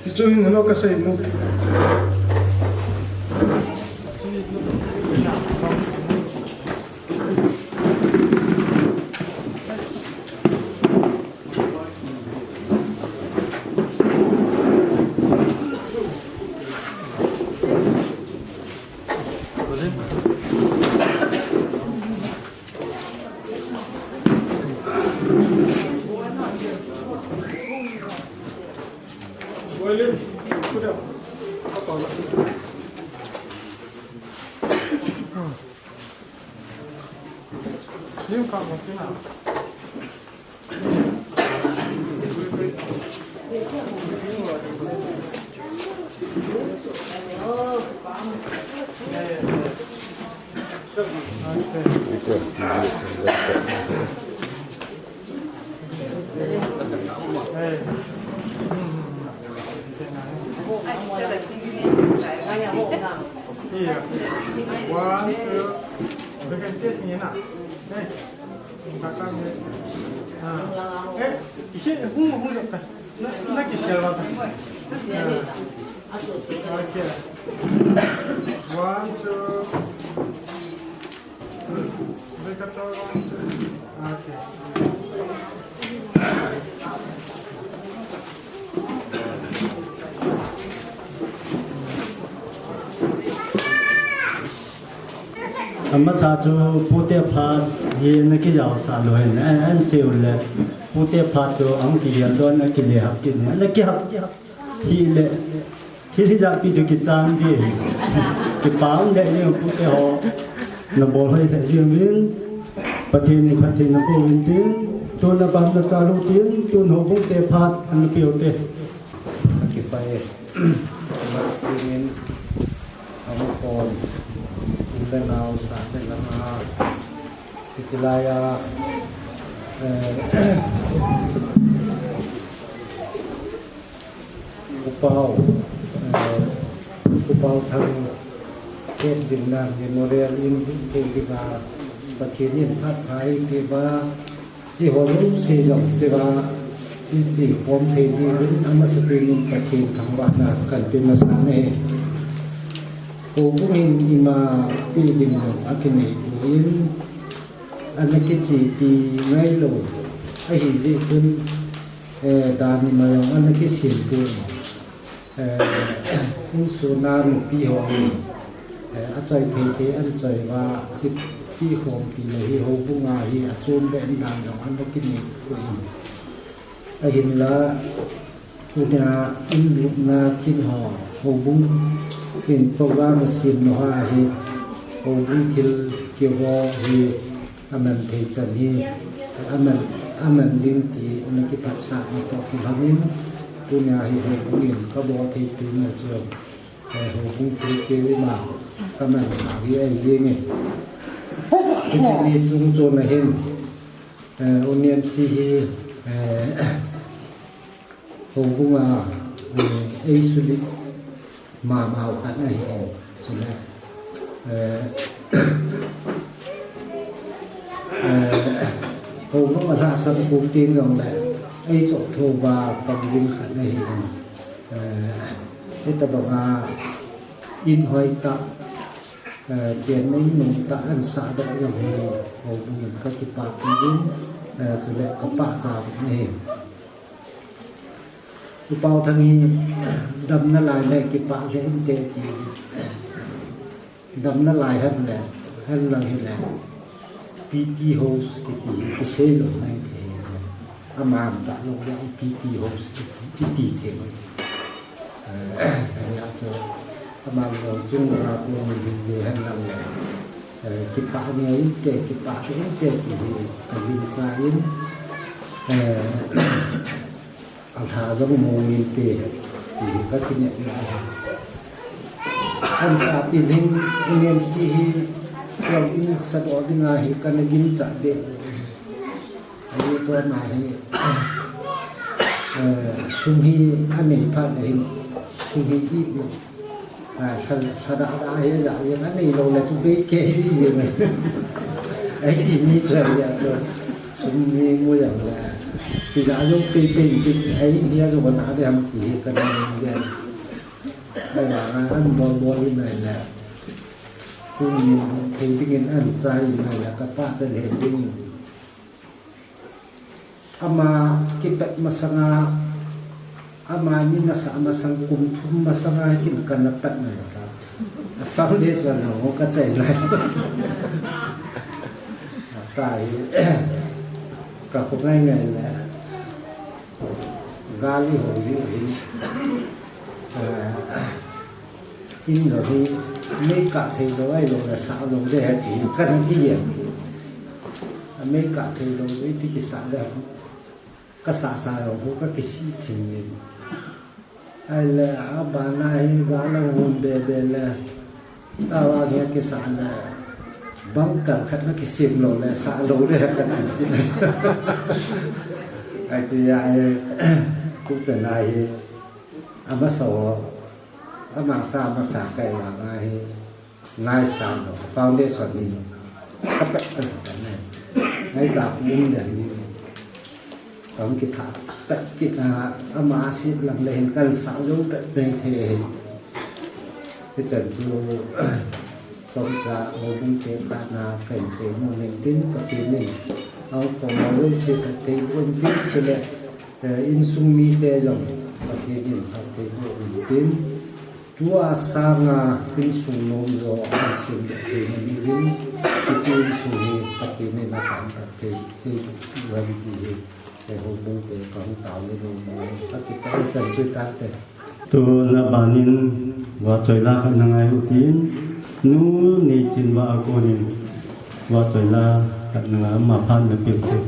Tichu hin hilo kasei nu. One, two, we can test ni na. Hey. Kaka ni. Ah. Eh, isi, hung, hung, hung. Na, na kisial ba? Ah. Okay. One, two. Amasa chu pute phat hi na kijaosah lou hin, an, an sei u le, pute phat chu ahung kigel doh a kile hap kit ni, ana kihap, kihap. Hile, thil hijat pi chu kichan ding. Kipa um lheh ding pute ho. Na bol hoi lheh ding uvin. Pathen in phatthei naboh uvin tin. Tun abam nacha lou tin. Tun houbung te phat ana pe u te. Kipah e. Pathen in ahung kon. U le nao, sa le lama. Hiche lai a, eh, Upau, eh, Upau Thang Kepjingna Memorial in hung thei dinga Pathen in phat pha eipeh uva, eiho jouse jong chea iche khom thei jeh uvin amasapen in Pathen thangvahna kahin pe masang ahi. Houbung in ima pe ding jong akinei poi, ana kichepi ngai lou ahi jeh chun, eh, dan ima jong ana kisem poi. Eh, insung a nupi ho, eh, achoi thei thei ana choi uva, ipi khompi lou hi houbung a hi achom be dan jong ana kinei poi. Ahinla, tunia in lupna kin ho, houbung in program asem lou a hi, houbung thil kihou hi, aman thei chan hi, aman, aman ding ti, ana kiphatsah na toh kilhon in, tunia hi houbung in kabol thei pen na chu, eh, houbung thil kihou ima, kaman sah hi ahi jeng e. Hiche ni chung chon a hin, eh, U N M C hi, eh, Houbung a, um, eisulit mama u khat ahi, chule, eh, eh, houbung a lhahsam kong teng jongle, eichoh thouva pang jing khat ahi, eh, hitabanga in hoitah, eh, chenna in nomtah ahin sahdoh jong hi, houbung in kakipah uvin, eh, chule kapachat uvin ahi. U Pau Thang hi damna lai le kipah lheh inte ti. Damna lai hen le, hen lang hile, P T house kiti hi kisei lou mai thei. Aman talou le P T house kiti, kiti thei mai. Eh, hia chu, aman lou chung ra pu min hin le hen lang le. Eh, kipah nge inte, kipah lheh inte ti hi, ka gincha in, eh, alha jong mong inte, ti hi ka kinep na ahi. Ahin sah peh in, N M C hi, jong in sah doh dinga hi, kana gincha beh. Ahi chu ana hi, eh, sum hi anei phat le hin, sum hi i, ah, lha, lha da da hi ja, jeng anei lou le chu bei kei hi jeng. Ahi ti mi chu ahi a chu, sum mi mu jeng le. Ti ja jong pei pei ti, ahi ni a chu kona de ham ti hi kana ni de. Ahi la, an bol bol in ahi le. Kum ni thei ding in an cha in ahi le, ka pah ta le jeng in. Ama kipet masanga, ama ni nasa masang kum thum masanga kin kana pet na ta. A foundation na ho ka chai na. Ta hi, ka khu ngai ngai le. Gal i ho ji hi. Ah, In jong hi, mei kah thei lou, ahilou le sah lou ding ahi ti, kana kigel. A mei kah thei lou, iti kisah le, ka sah sah jong khu, ka kisih thim in. Ahile, abana hi galang hun bebe le. Tavang hi kisah le. Bunker khat na kisem lou le, sah lou le, kati kit le. Ahi chu ahi, tuchan a hi. Amasa ho. Amasa, amasa kai vang ahi. Ngaisang lou, foundation hi. Kapet kapet nei. Ngaidam um le ni. Kahung kithah pet kit a, ama aset lang le hin kahin sah jou pet pet thei ahi. Hichan chu, chomcha houbung te phatna kahin seinom in tin, Pathen in ahung khom ho jouse phatthei boh in tin, chule, eh, insung mite jong Pathen in phatthei boh in tin. Tua sanga insung nom jo ahin sem thei na ni vin, hiche insung hi Pathen in akan thei, thei lou ham ti hi, houbung te kahung tao le nom mo, akipah chan chu tante. Tuna ban in vahchoi la khat na ngai u tin, Nu Neichinvah a kon in vahchoi la khat na ngai, ama phat na pe u te.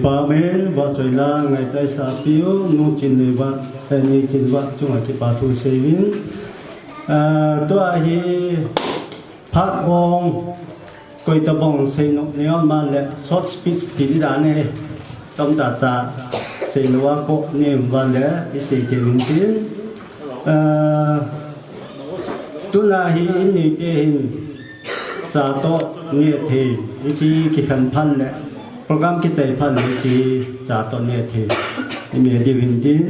Pa men, va choi la, ngai tai sa piu, nu chin nei va, eh, ni chin va, chunga kipa thu sei vin. Ah, tua hi, phat ong, koi ta bong sei nok ne on ma le, short speech ti di da ne, tam ta cha, sei lo a ko ne va le, i sei te vin tin. Ah, Tuna hi in neite hin cha toh neh thei, hiche kikhen phat le, program kichai phat le hiche cha toh neh thei. I neh diu hin tin,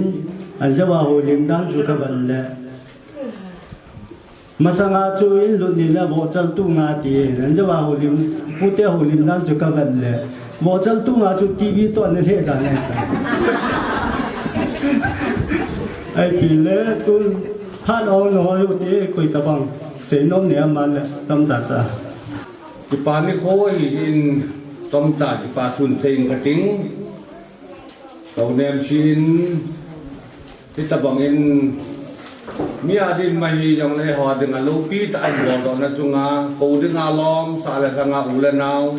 anjou a houlim dan chu kavet le. Masanga chu in lut ni le vohchal tunga ti, anjou a houlim, pute houlim dan chu kavet le. Vohchal tunga chu T V toh ana lheh dan ahi. Ahile tun phat ong nahoi u te koi tabang seinom nei aman le tamtah cha. Kipa nikho hi in chomcha kipa thun seiyin kating. Kou nem sin hitabang in mi adin ma hijongle ho dinga loupi tah in boldohna chunga kou dinga lom sah le lhanga u le nao.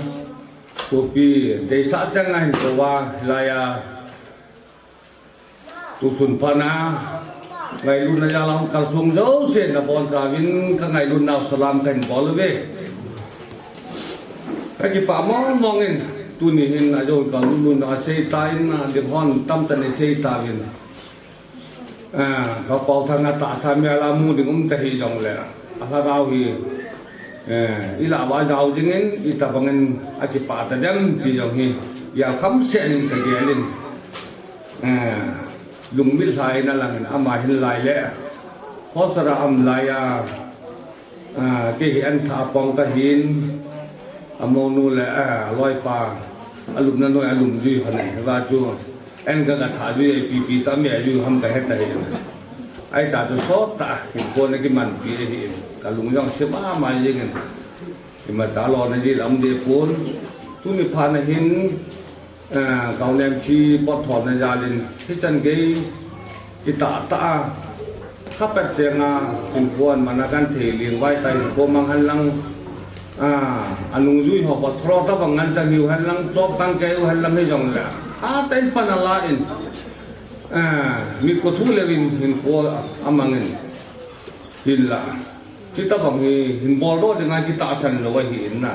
Sopi, deisah chang a hin kou a, hilai a. Tusun phat na, ngailutna jal a hung kalsong jouse nabonchauvin kangailutnau salam kahin bol uve. Kakipah mong mong in, tuni hin ajo kalutna asei tan, ading hon tamtah in asei tauvin. Ah, Ka Paothang a tahsa mi a la mu ding um ta hijongle, alhagao hi, eh, ilah uva jao jingin, itabangin akipah tadem ti jong hi, gelkham seh in kagel in, eh, lungmit lhai na langin ama hin lai le, Hosara um lai a, Ah, kei hi an thah pong kahin, amonu le, ah, aloipa, alupna noi alum jui hon e, hiva chu, an ka ka thah jui e, pipi ta me jui ham kahe ta hi. Ahi ta chu sot tah, hinkho na kimanpi ahi, kalung jong se mama jeng in, imacha lona jil aum deh pon, tuni phat na hin, Ah, Kou Nemsi pot tholna jal in, hichan gei, kitah tah a, khapet chenga, hinkho aman a kan thei lingvai tah hinkho mang hen lang, ah, anungjui ho pot tholo tabang ngan chang hiu hen lang, chop kan kei u hen lang hijongle, atah in pan ala in, ah, mi ko thu levin hinkho amang in, hinla, chutabang hi, hin boldoh dinga kitahsan lou ahi in na.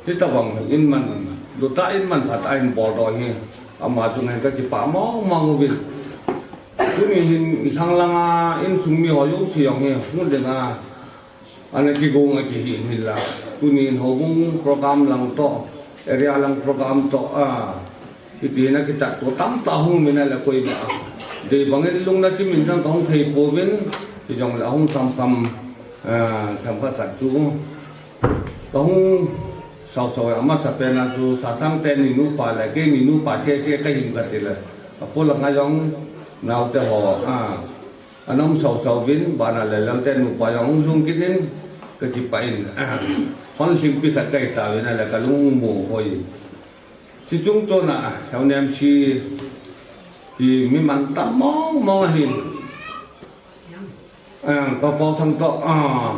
Hitabang in man, lutah in manphatah in boldoh hi, ama chunga hin kakipah mong mong uvin. Tuni hin lhang langa insung mi ho jouse jong hi, hung dinga, ana kigong a kihi in hinla. Tuni hin houbung program lang toh, area lang program toh, ah, Hiti hin akitah to tamtah hung um in ahile koima. Dei bangin lungna chimin jong kahung thei pouvin, hijongle ahung khamkham, ah, themkhat khat chu. Kahung sausau a amasapen a chu Sasang te ni nupa le, kei ni nupa sese kahin kati le. Apolanga jong naote ho, ah, ana um sausau uvin, bana le Lalte nupa jong hung lhung kit in, kakipah in, ah, hon lhingpi khat kahi tauvin ahile kalung mu hoi. Chuche chung chon a, Kou Nemsi hi mi mantam mong mong ahi. Ah, Ka Paothang toh, ah.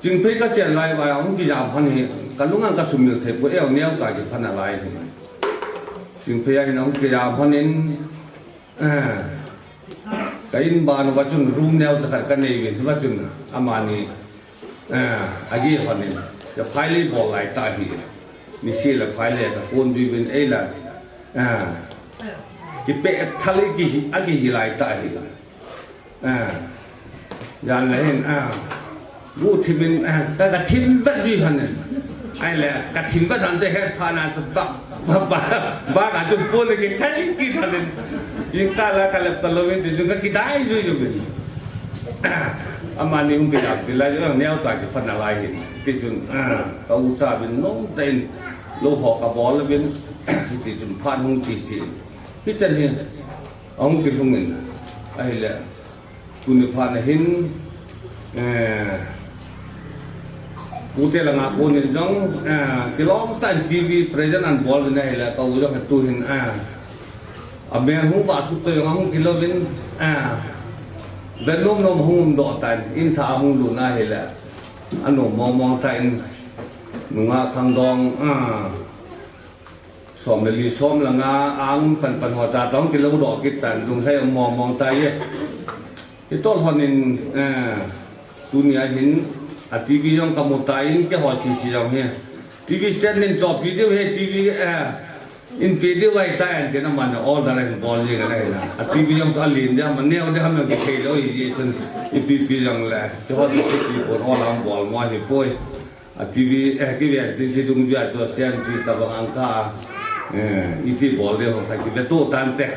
Chingphei kachen lai uva, ahung kijam phat hi, kalung a kasumil thei poi, eu neo ta kiphat nalai hi. Chingphei a hin ahung kijam phat in, Ah, ka in ban uva chun room neocha khat kanei uvin, hiva chun amani, ah, ageh hon in, ka phailei bol lai tah ahi, nise le phailei ka kon jui uvin eila, ah, kipeh thal in kihi, akihi lai tah ahi. Ah, Jan le hin, ah, bu thim in, ah, ka, ka thim vet jui hon in. Ahile, ka thim vet hon chu het phat na chu ba, ba, ba, ba ka chu pon le kikhai kit hon in. Jingkah la ka lep ta louvin, tichun ka kidai jui jui uvin. Ah, amani hung kidai, ti lai chu, ah, neocha kiphat nalai hin. Tichun, ah, ka ucha uvin nomtah in, lou ho ka bol uvin, tichun phat hung che che. Hichan hi, ahung kilhung in. Ahile, Tuni phat na hin, eh, pute langa kon in jong, eh, kilom tah in T V present ana bol uvin ahile, ka u jong tu hin, eh, amen hung vah sut toh jong ahung kilo uvin, eh, ven nom nom hung um doh tan, in thah ahung lut na ahile, anom mong mong tah in, Nungah khangdong, ah, som le li som le nga ang pan pan ho cha tong kilo doh kit tan, lungthai mong mong tai e. Hitobang in, eh, tunia hin a TV jong kamu tan, keiho sisi jong hi TV stand in chopi diu hi, TV, eh, in pe diu ahitai antin, aman order in bol jing ahi na. A TV jong chu alen dia, aman neo dia, aman kithei lou hi chun, ipi pi jong le, chu ho chu ti pon order bol mo hi poi. A TV, eh, kiven tin si dungjuia chu stand chu tabang ang kha, eh, iti bol diu ho kha kive to tante.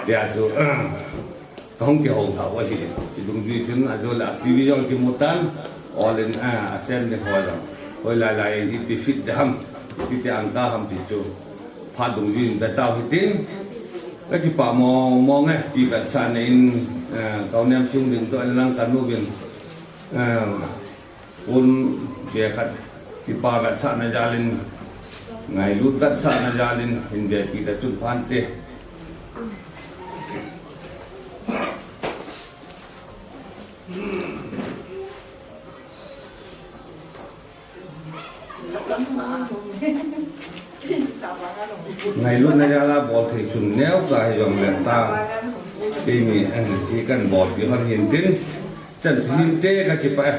Tia chu, eh, Kahung kihou lha u ahi. Chi dungjui chun ajole a TV jong kimu tan, all in, ah, a stand ding ho jong. Hoilai lai iti fit ding ham, iti ti ang ka ham ti chu. Phat dungjui in ve tau hitin. Ka kipah mong mong e, ti vetsahna in, ah, ka u Nemsing ding toh in lang ka nu vin, ah, Pon ve khat, kipa vetsahna jal in, ngailut vetsahna jal in, hin ve kit a chun phante. Ngailutna jal a bol thei chun neo ka hi jong le ta. Keini, eh, chi kan bolpi hon hin tin. Chan hin te ka kipah e.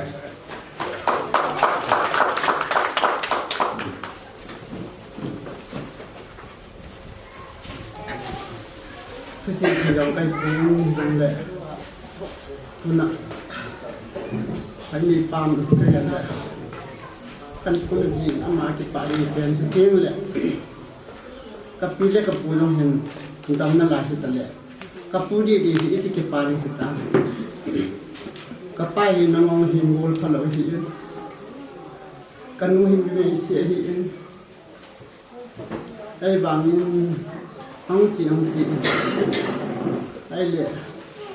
Thusim thei jong kai pu jong le. Tuna. Kan ni pam ka jong le. Kan pu na jin ama kipah ni pen chu teng le. Ka pi le ka pu jong hin damna lai hi ta le. Ka pu didi hi iti kipah ding hita. Ka pa hi nangong hin bol phalou hi. Ka nu hin ve isi ahi in. Ahivangin hung chi hung chi in. Ahile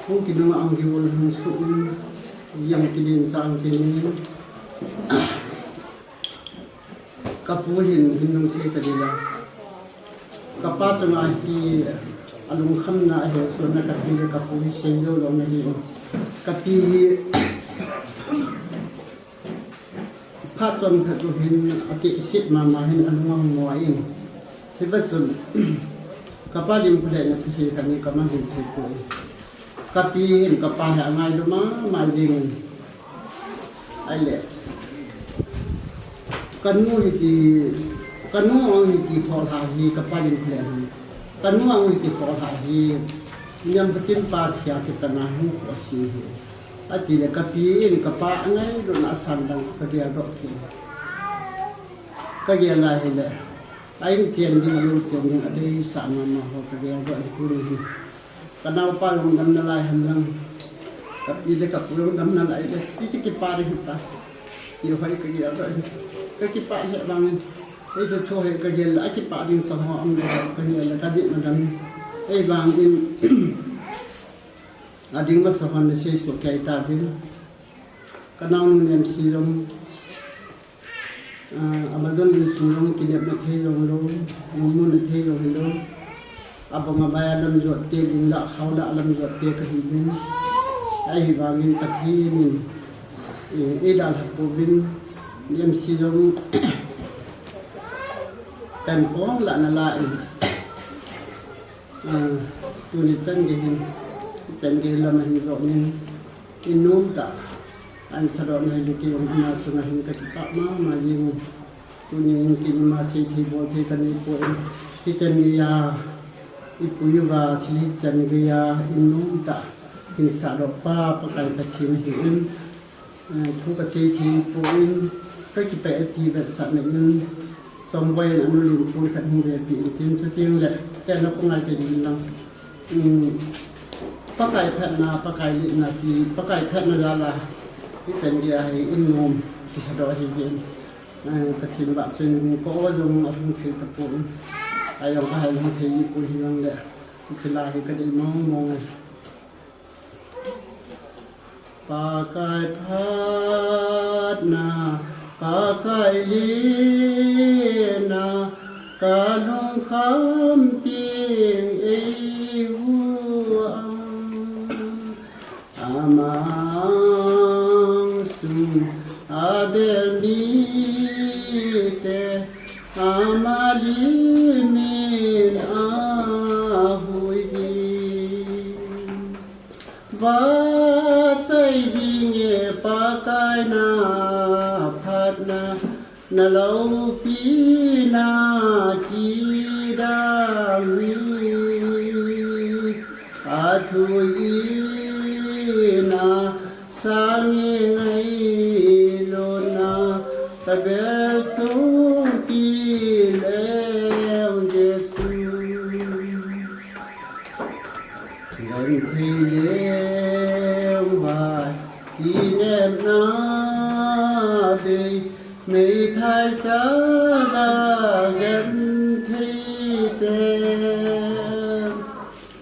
hung kinung a hung kibol hung su in. Jong kinin chang kinin. Ka pu hin, hin nung sei ta ding la. Ka pa chunga hi a lungkhamna a hetsahna ka pi le ka pu hi sei lou lou na hi. Ka pi hi phat chom khat chu hin a ti sit mama hin a lung a hung mo in. Hiva chun ka pa lim khu le na thusei kani ka man hin thei ko. Ka pi hin ka pa hi a ngailu mama jing in. Ahile. Ka nu hi ti, ka nu ang hi ti thol ha hi ka pa lim khu le hi. Ka nu ang hi ti thol ha hi. Niam ka tin pa thia ki ta na hung ko si hi. Ati le ka pi in ka pa a ngailutna a san dang ka gel doh ki. Ka gel lai hi le. A in chen ding, a lou chen ding, a deisah mama ho ka gel doh hi tuni hi. Ka naopa jong damna lai hen lang. Ka pi le ka pu jong damna lai le. Iti kipah ding hita. Ti ho hi ka gel doh hi. Ka kipah le vangin. Iti thu hi ka gel le, a kipah ding chang ho um le ka gel le ka dihna dang. Ahivangin. A ding masa hon le sei suh kei ta vin. Ka naonu Nemsi jong. Ah, Amazon insung jong kinepna thei jong lou, mumuna thei jong lou. Abang abaya lam jot te, ling la khao la lam jot te ka hi uvin. Ahivangin Pathen in, eh, eidalha pouvin, Nemsi jong kan pom la na la in. Ah, tuni chan gei hin, chan gei lam a hin jong in, in nom tah. An sadoh na hi lukei um ana chunga hin ka kipah mama jing u. Tuni in keima sei thei bol thei ka nei poi. Hichan geiya i pui uva thil hichan geiya in nom tah hin sadoh pa Pakai Pathen ahi in. Eh, thu ka sei thei poi, ka kipah e ti vetsahna in. Chongboi in anu lim pui khat hung vepi in tin chu ting le. Ka na ko ngai te ding lang. Um, Pakai phatna, Pakai lina ti, Pakai phatna jal a, hichan geiya hi in nom, kisadoh hi jin. Eh, Pathen vahchoi in ko jong a hung thei tapon. A jong ka hai hung thei ji pon hi jong le. Hiche la hi ka dei mong mong e. Pakai phatna, Pakai lina, ka lungkham ting ei vuang. Amang sung a bel mi te, ama limin ahui hi. Vachai jinge Pakai na phatna, na loupina kidang hi. Athuina, sange ngailutna, ka besong pi leng Jesu. Genthei leng vai, kinepna bei, meithai sanga genthei te.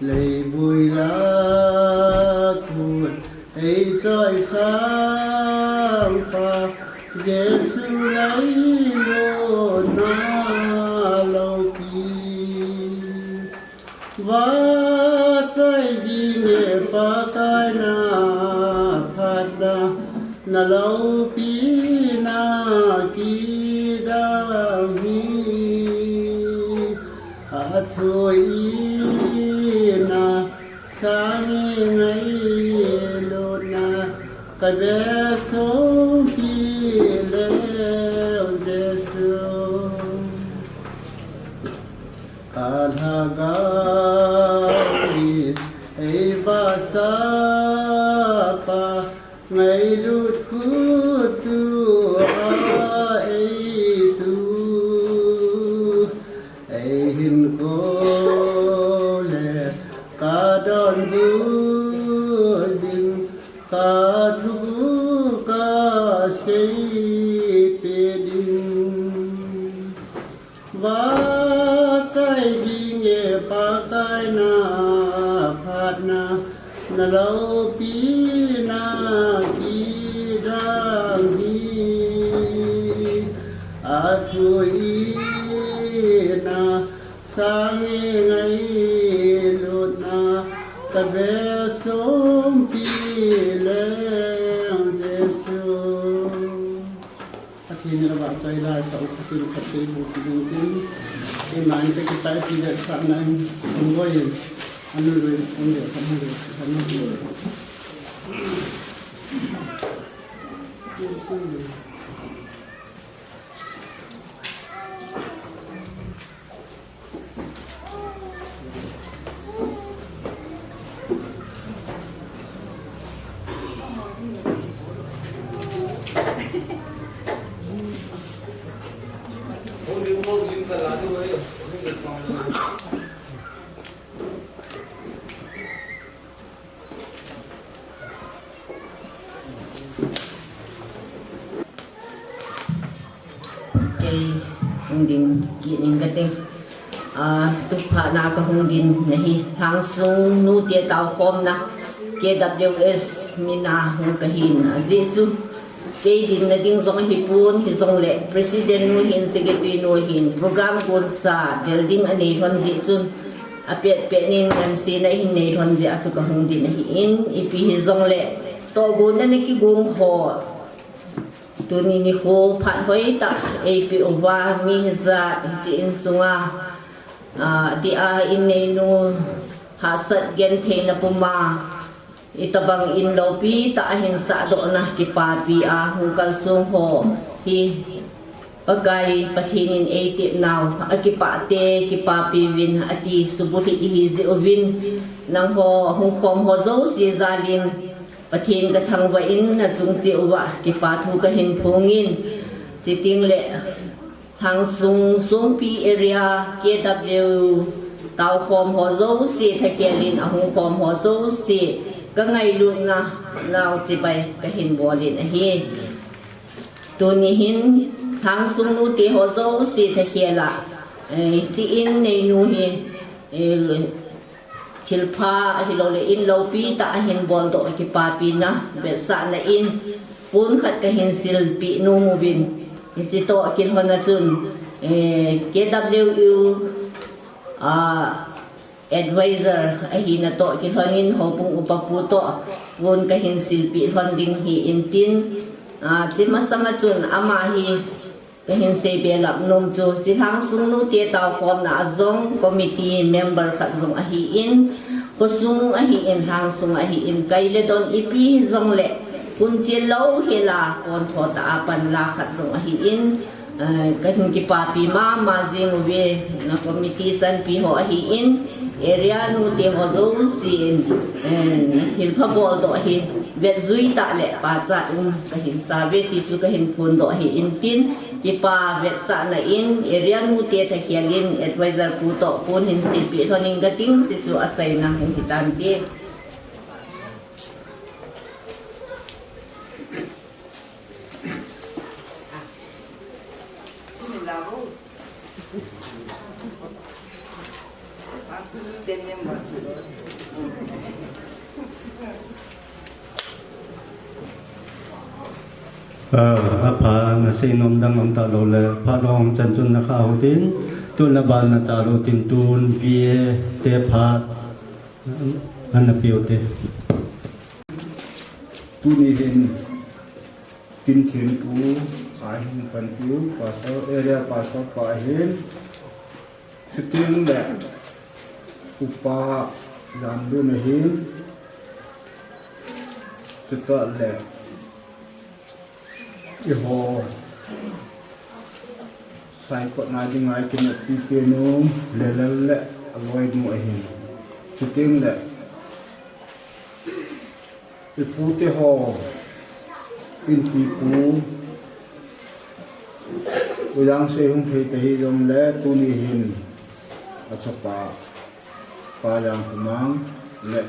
Leivui la khut ei choi sang pa, Jesu ngailutna loupi. Vachai jinge Pakai na phatna, na loupina kidang hi. Athuina, sange ngailutna, ka besong pi leng Jesu. Ka lhagao in ei vahsa pa, ngailut khut tua ei tu, ei hinkho le ka donbut ding, ka thu ka seipeh ding. Vachai jinge Pakai na phatna, na loupina kidang hi. Athuina, sange ngailutna, ka besong pi leng Jesu. Pathen in avahchoi laisah u, Pathen phattheiboh u hitin tin. Eiman ka kipah e, ti le sahna in, um boi in, anu lui, um le, anu lui, anu lui. Kei hung ding kit ning kate. Ah, tuphat na ka hung ding na hi. Thangsung nute taokhomna K W S mina hung ka hin. Ajeh chu kei dinna ding jong hipon, hijongle President nu hin, Secretary nu hin, program gonsa del ding anei lhon jeh chun, apet pet nin ngansena hin nei lhon jeh a chu ka hung ding ahin, ipi hijongle tohgon ana kigong ho tuni nikho phat hoitah eipeh uva, mi hijat hiche insunga, ah, tia inneinu hahsat gentheina puma, itobang in loupi tah a hin sahdohna kipapi a hung kalsong ho hi Pakai Pathen in eitepnau a kipah te, kipapi uvin ati subulhit ihi jeh uvin, nangho hung khom ho jouse jalin Pathen ka thangvah in, nachung cheh uva kipa thu ka hin phongin, chuteng le Thangsung Songpi area K W taokhom ho jouse, thakhel in ahung khom ho jouse, ka ngailutna nau chibai ka hin bolin ahi. Tuni hin Thangsung nute ho jouse thakhel a, eh, hiche inneinu hi, eh, thilpha ahilou le in loupi tah a hin boldoh kipapina vetsahna in pon khat ka hin silpeh nom uvin, hiche toh kilhon a chun, eh, K W U, ah, advisor ahina toh kilhon in houbung upa pu toh pon ka hin silpeh lhon ding hi intin, ah, hiche masang a chun ama hi Kahin sei belap nom chu, hiche Lhangsung nute taokhomna a jong committee member khat jong ahin, khosung ahin, Lhangsung ahin, kai le don ipi hijongle, punche louhela, kontho tah a panla khat jong ahin, eh, kahin kipapi mama jing uve, na committee chanpi ho ahin, area nute ho jousen, eh, thilpha boldoh hi, vetjui tah le pachat um kahin save ti chu kahin phondoh ahin tin, kipa vetsahna in, area nute thakhel in, advisor pu toh pun hin silpeh lhon inge kating, hichu achaina hung hitante. Ah, apha, nasei nom dang um talou le, phat hung chan chun nakha u tin, tun aban nachal u tin, tun V A te phat ana pe u te. Tuni hin, Tinthin pu ahin panpiu, pastor, area pastor pa ahin, chuteng le upa Lamlun ahin, chutah le eiho Saikot na dinga ikineppi penu Lelal le aloinu ahin, chuteng le ipu teho, Inpipu, Ujangsei hung thei tahi jongle tuni hin achapa Pa Jangkhomang le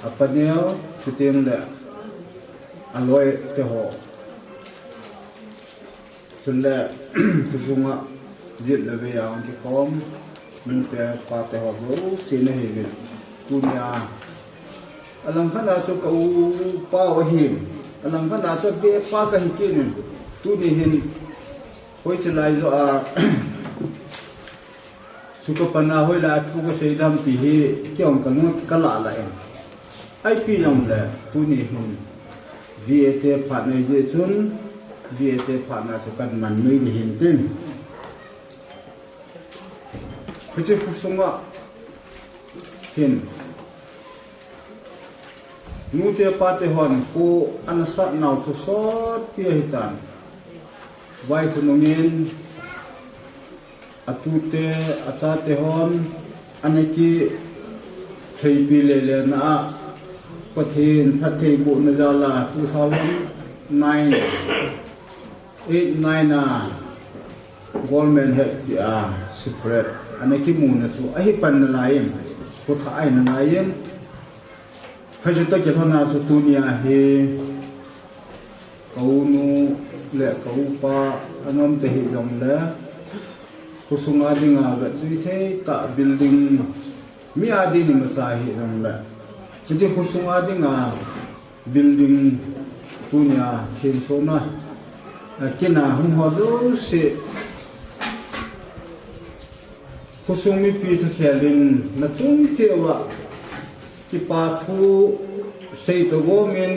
apa neo, chuteng le aloi teho, chule khosung a jet le vei a hung kikhom nute pate ho jouse nahiuvin, tunia alangkhat a chu ka upa u ahin, alangkhat a chu abepa kahi kit in, tuni hin hoiche lai joh a chu kapan a hoilai thu kasei dem ti hi kei jong kalung kalah lah in, ipi jongle tuni hin V A te phat ahijeh chun V A te phatna chu kaman noi ding ahin tin, hiche khosunga hin nute pate hon kho ana satnau chu sotpi ahitan, vaikho nungin atute achate hon ana kilheipi lele na a, Pathen phattheibohna jal a two thousand nine, eight, nine a government hetpi a separate ana kimuna chu ahi pan nalai in, khothah ahi nalai in, hiche toh kilhon a chu tunia hi ka unu le ka upa ana um tahih jongle khosunga dinga vetjui thei tah building, mi a ding imacha hijongle, hiche khosunga dinga building tunia thensona kin a hung ho jouse khosung mipi thakhel in nachung cheh uva kipa thu seitoh gomin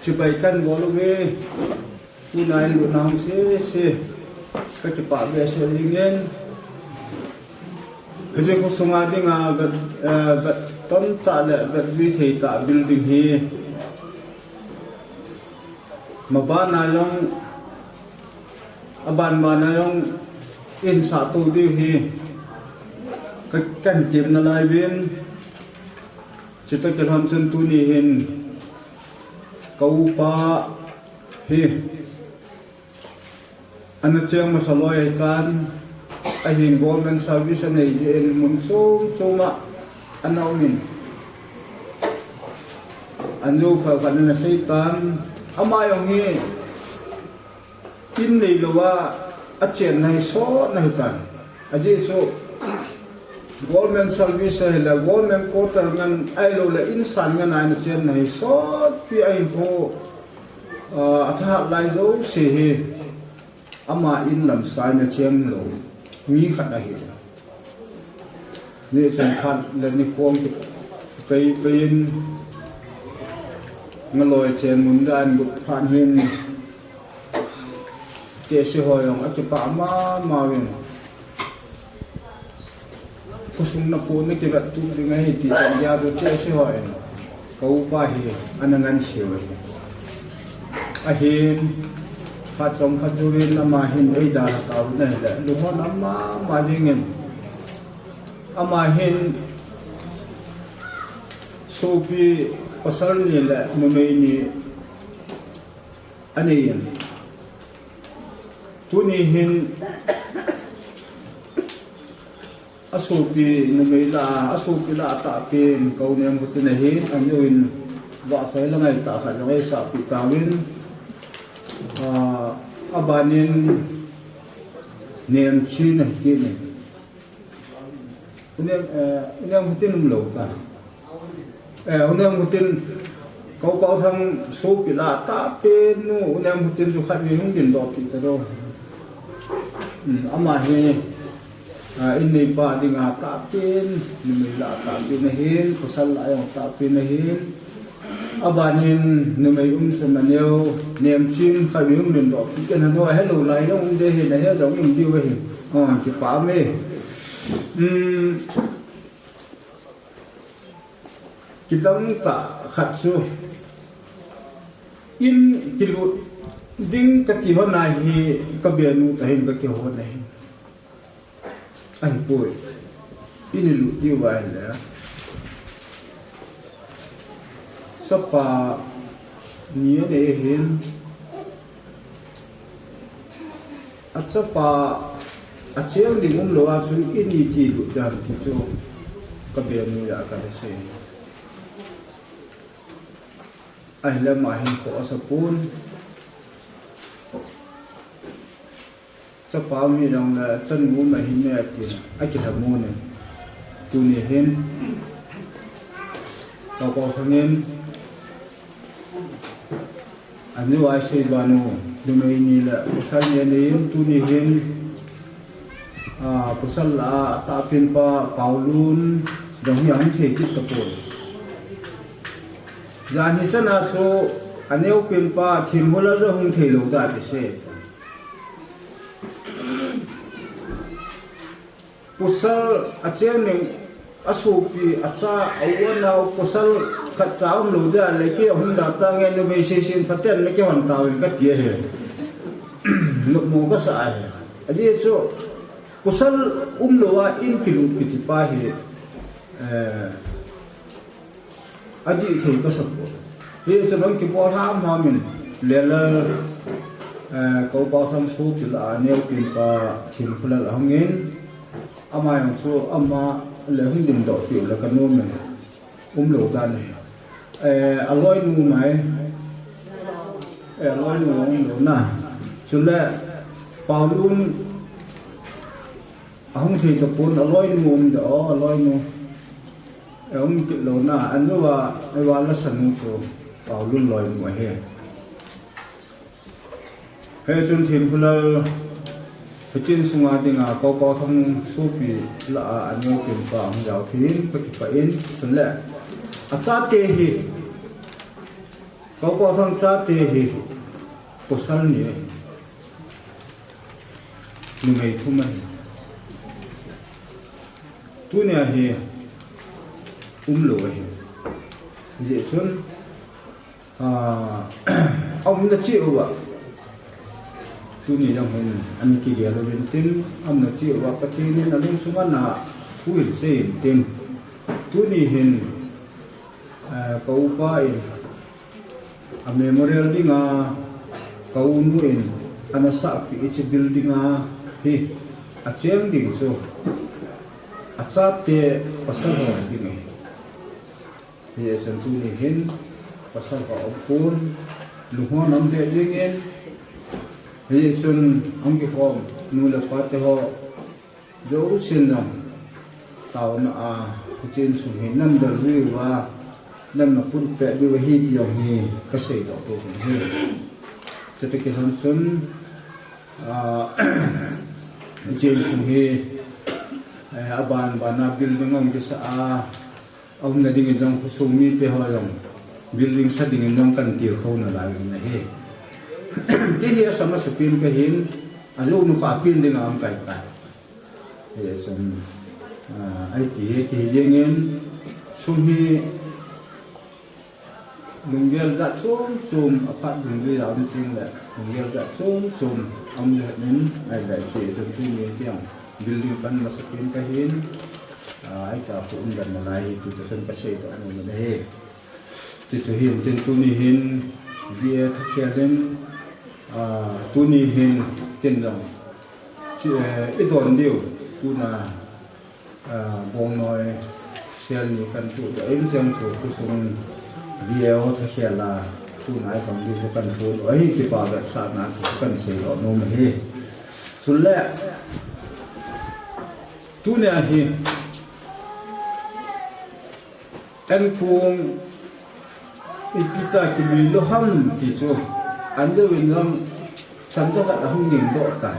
chibai kahin bol uve. Tuna in lutna hung sese kakipah behseh jingin, hiche khosunga dinga vet, eh, vetton tah le vetjui thei tah building hi mabana jong, abanbana jong ihin sahto diu hi ka, kahin tem nalai uvin, chutoh kilhon chun tuni hin ka upa hi ana cheng masa loi ahitan, ahin government service anei jeh in mun chom chom a ana um in, anjo khat khat in ana seitan, ama jong hi in neilou a achenna hi sotna ahitan, ajeh chu government service ahile government quarter ngen ahiloule insan ngen a ana chenna hi sotpi ahinkho, ah, athahat lai jouse hi ama in lamsah in acheng lou mi khat ahi. Nichun phat le nikhong kipei pei in ngaloi chen mun dan gu phat hin Tehse ho jong akipah mama uvin. Khosung napohna kivet tup ding ahi ti chan geiya chu tehse hon ka upa hi ana ngansei u ahi. Ahin, phat chomkhat jouvin ama hin eidalha tauvin ahile, lunghon um mama jengin. Ama hin sopi pasal ni le numei ni anei in. Tuni hin asopi numei lah a, asopi lah a tahpen ka u Nemkhotin ahin, aneo in vahchoi la ngaitah khat jong eisahpeh tauvin, ah, abanin Nemchin ahi kit in. U Nem, eh, u Nemkhotin umlou ta. Eh, u Nemkhotin, ka u Paothang sopi lah a tahpen nu, u Nemkhotin chu khatvei hung dindohpeh tao. Hmm, ama hi, ah, in neipa dinga tahpen, numei lah a tahpen ahin, pasal lah a jong tahpen ahin. Abanin numei umsun aneo, Nemchin khatvei hung dindohpeh kit in, ano ahelou lai jong um ding ahi, nahe jong um diu ahi. Oh, kipah e. Hmm. Kidang tah khat chu, in kilut ding kati lhon a hi ka benu tah hin ka kihou ahi. Ahipoi. In ilut diu va ahile, chapa ni anei ahin, achapa acheng ding umlou a chu in iti lut ding ham ti chu ka benu a ka sei. Ahile ama hin kho asapon. Chapa um hijongle chanu um ahin e tin akilhamon e. Tuni hin, Paothang in, aneo a isei banu, numei ni le pasal ni anei in, tuni hin, ah, pasal lah a tahpen pa Paolun jong hi ahung thei kit tapon. Jan hichan a chu aneopen pa Thinmulal jong hung theilou ta kisei. Pasal acheng ding, asopi, acha, a-u anao, pasal khatcha umlou ding a le kei ahung da tange, numei seiset phaten le kihon tauvin kati ahi. Nopmo kasa ahi. Ajeh chu pasal umlou a in kilut kiti pa hi, eh, adih thei kasapon. Hichun ahung kibol hamham in, Lellal, eh, ka u Paothang sopi lah a aneopen pa Thinmulal ahung in, ama jong chu ama le hung dindohpeh u le kanom e. Umlou dan ahi. Eh, aloinu mai. Eh, aloinu umlou na. Chule Paolun ahung thei tapon, aloinu um de o, aloinu. Eh, um kit lou na, aneo a, eiva lasanu chu Paolun loinu ahi. Hichun Thinmulal, hiche insunga dinga ka u Paothang sopi lah a aneopen pa ahung jao thei in kakipah in, chule achate hi, ka u Paothang chate hi pasal ni ahi. Numei thum ahi. Tunia hi umlou ahi. Hijeh chun, ah, aumna cheh uva, tuni jong hin ana kigel uvin tin, aumna cheh uva Pathen in alungsunga na thu hin sei in tin. Tuni hin, ah, ka upa in a memorial dinga ka unu in ana sahpeh hiche building a hi acheng ding chu achate pasal ho ding ahi. Hichun tuni hin pasal ho aumpon, lunghon um lheh jengin, hichun ahung kikhom nu le pa te ho jousen jong taona a, hiche insung hi nan del jui uva, nan na pun peh diu ahi ti jong hi kaseidoh pou ahi. Chuti kilhon chun, ah, hiche insung hi, eh, aban bana building ahung kisa a, aumna dingin jong khosung mite ho jong building sa dingin jong kan tilkhou nalai u ahi. Kei hi asam asapin kahin, ajou nu kha pin ding a um kahitai. Hichun, ah, aiti hi, kei hi jengin, sum hi, lunggel jat chom chom, aphat dungjuia um tin le, lunggel jat chom chom, um le nin, ai le si, chun tuni tiang, building pan masapin kahin, ah, aita khu um dan nalai hi, tu tu chun kasei to anu le hi. Chuchu hin tin tuni hin, V A thakhel in, ah, tuni hin tin jong, chi, eh, idon diu, tuna, ah, bongnoi, sel ni kan tu, in jeng chu, kusung, V A o thakhel a, tuna idon diu chu kan tu, ahi kipa vetsahna chu kan sei lo nom hi. Chule, tunia hi, Enkong ipi ta kilui lou ham ti chu, an jouvin jong, chan jakhat ahung ding doh tai.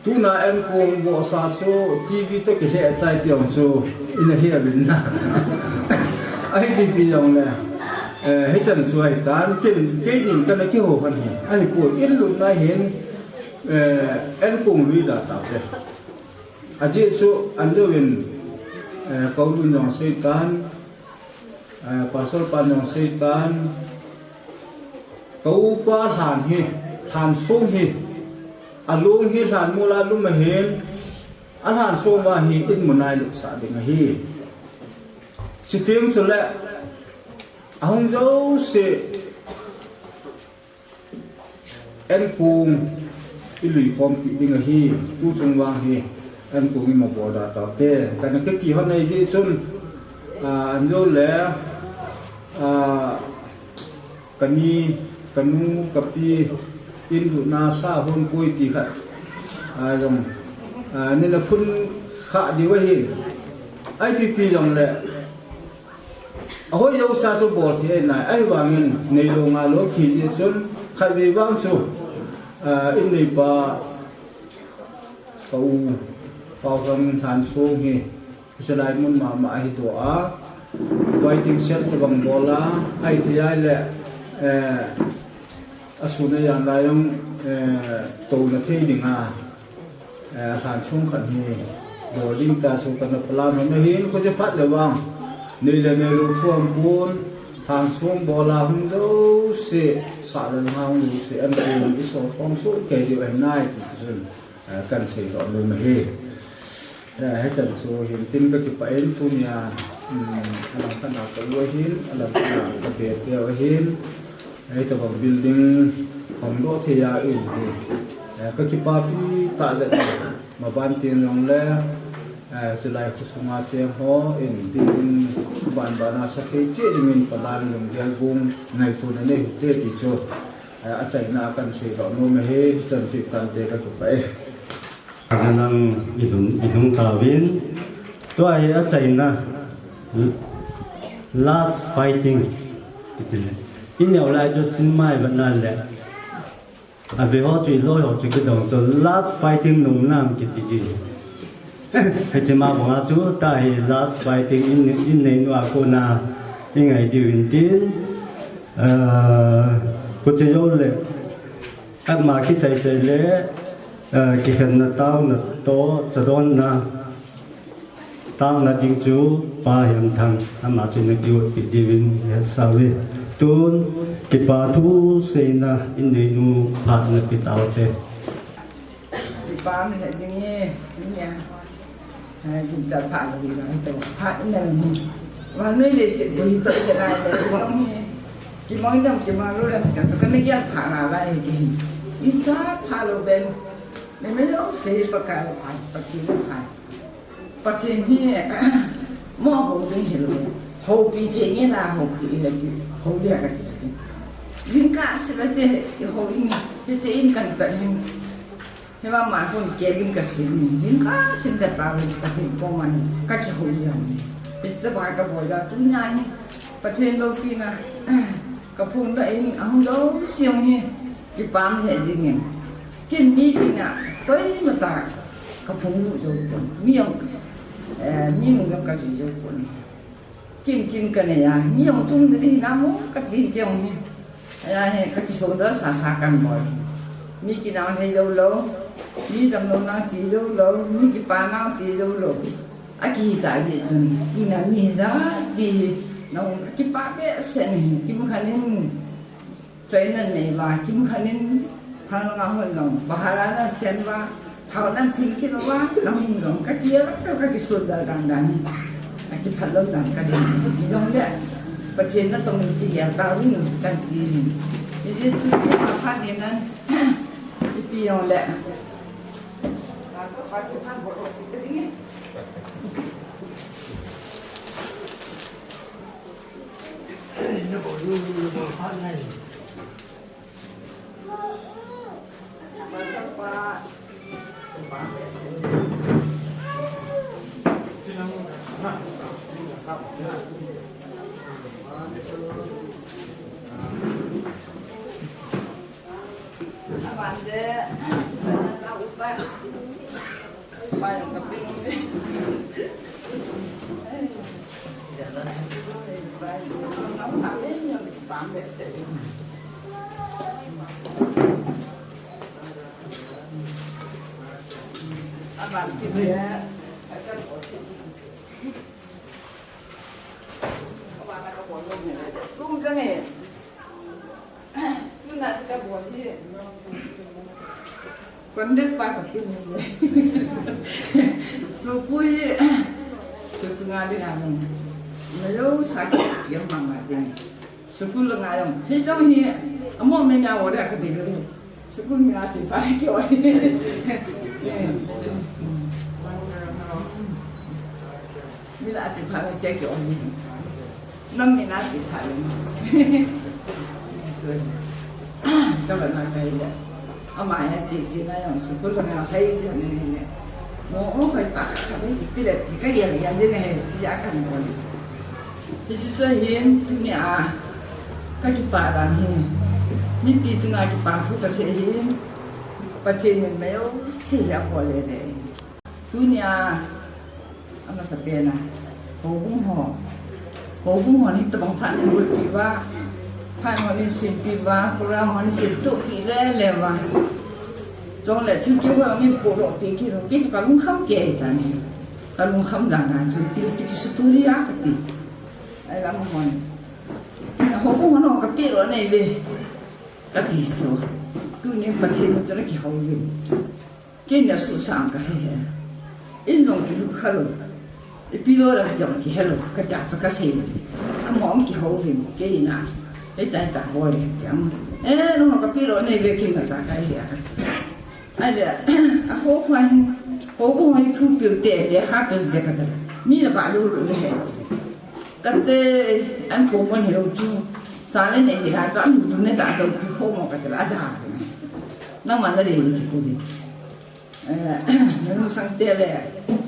Tuna Enkong bohsa chu T V toh kilheh tai ti jong chu, ina he uvin na. Ahi pipi jong le, eh, hichan chu ahitan, ken, kei din kana kihou khan hi. Ahipoi, in lutna hin, eh, Enkong lui da taute. Ajeh chu, an jouvin, eh, Kaulun jong seitan, eh, Pastor pan jong seitan, ka upa lhan hi, lhan song hi, along hi lhan mol a lum ahin, alhan song uva hi in mun a ilutsah ding ahi. Chuteng chule, ahung jouse, Enkong ilui khompi ding ahi, tuchung vang hi, Enkong ima bol da taute. Kana kiti hon ahi jeh chun, ah, an jou le, ah, kani, kanu, kapi, in lutna sa hon poi ti khat, ah, jong, ah, nina phun kha diu ahi. Ipi pi jong le, ahoi jouse chu bol thei nai, ahivangin neilou ngalou kiti chun khatvei vang chu, ah, in neipa ka u Paothang lhan song hi, hiche lai mun mama ahi doh a, waiting shed tobang bol a, ahi thei a le, eh, asun ajan lai jong, eh, touna thei dinga, eh, lhan song khat hi bol ding ta chu kana plan hon ahin, khuche phat le vang, nei le neilou thu aum pon, lhan song bol a hung jouse, sah le lhang jouse, Enkong isol khom soh kei diu ahi nai ti chun, eh, kan sei doh nom ahi. Eh, hichan chu hin tin kakipah in tunia, um, alangkhat a ka u ahin, alangkhat a ka bete u ahin, hitobang building hong doh thei a in hi, eh, kakipapi tah jeh in, maban tin jong le, eh, chulai khosunga cheng ho in building ban ban a sa thei cheh dingin plan lunggel bung ngaitona nei u hite ti chu, eh, achaina a kan sei doh nom ahi, hichan chu tante kakipah e. Ajalang ilhung, ilhung tauvin. Tua hi achaina, last fighting. Ineo lai chu cinema ivet na le, ave ho chu, iloi ho chu kidong chu last fighting nung nam kiti ji. Hiche ma banga chu ta hi last fighting in, in neinu a kona ingai diu in tin, ah, khuche jou le, ama kichai chai le, eh, kikhenna taona toh, chadonna, taona ding chu Pa Hemthang, ama chu na kiutpi diuvin hetsah uve. Tun, kipa thu seina in neinu phat na pe taute. Kipa mi he jing e, ni a. Hai, gimcha pha lo hi la, hito pha in na ni. Vannoi leiset bou hi toh i kei lai le, jong hi. Kimang jong kimang lou le, ka toh kana gel pha na lai hi. Gimcha pha lou ben. Me me jouse Pakai la pha, Pathen la pha. Pathen hi, mo hou ding hilou. Houpi thei nge la houpi le ki, hou dia kati chu ki. Jingkah seh la che, hou in, hiche in kan ta hin. Hiva ma kon kevin ka sin, jingkah sin ka ta, Pathen koma kakihou jeng. Hiche tobang kabol a tunia hi, Pathen loupina, kaphondoh in, ahung jouse hi, kipah he jingin. Ken mi tina, koimacha, kaphong jou pon, mi jong, eh, mi mun jong kajui jou pon. Kin kin kanei a, mi jong chung ding hinam mo, kati kei jong hi. Ahi, kakisondal sasa kan bol. Mi kinang hei lou lou, mi damlou nang chi lou lou, mi kipa nang chi lou lou. Akihita jeh chun, ina mi hijat pi hi, nahung kakipa behseh in, kimkhat in, choina nei uva, kimkhat in, phanglanga hon jong, bahar a nasen uva, Thao nan thil kit uva, nahung jong kati a, kakisondal dan dan hi. Akiphat lou dan kadei. Hijongle, Pathen natong in kigel tauvin, kati. Hijeh chun, ipi phat ni nan, ipi jongle. Tuna chu kabol hi. Conduct pa kapeh ni le. Supu hi. Kasunga ding a nung. Nayo sa kiam mang ma jing. School langa jong. Hijong hi. Amo me me a ore ka dei lou. School mi a chi pa ki ore. Mi la chi pa che ki ore. Nam mi na chi pha lou. Sorry. Ka ba na kai le. Ama ya chi chi na yang school langa hai ji ne ne. Mo o kai ta ka ne ipi le ti ka ya ya ji ne he ti ya kan bol. Hiche chu hin tuni a kakipa dan hi. Mipi chunga kipa thu kasei hi. Pathen in majouse abol le le. Tunia, amasapen a, houbung ho. Houbung hon hitobang phat abolpeh uva, phat hon asempeh uva, program hon asemtohpeh lele uva. Chule thil kihou hon apohdohpeh kit u, kei chu kalungkham kei tan ahi. Kalungkham dan a chu, pil pi kisutu ria kati. Ahi lam hon. Houbung hon ho kapeh lou nei ve. Kati chu. Tunin Pathen chu nakihou uvin. Kei in asuhsang kahe he. In jong kilut khalou. Ipi lou le jong kihelou. Katia chu kasei. Amahon kihou uvin. Kei in a. Hitia hitia bol e ti. Eh, nangho kapeh lou nei ve kei in asa kahe a kati. Ahile, akho kho hin. Houbung hi thu pil te, lekha pil te kati. Mi nabah lou lou le he ti. Kati, an kho mon hilou chu. Sa le nei hi ha chu an lu chu ne ta tou pi kho mo kati la da. Nangma nadei le kikoi. Eh, namasang te le,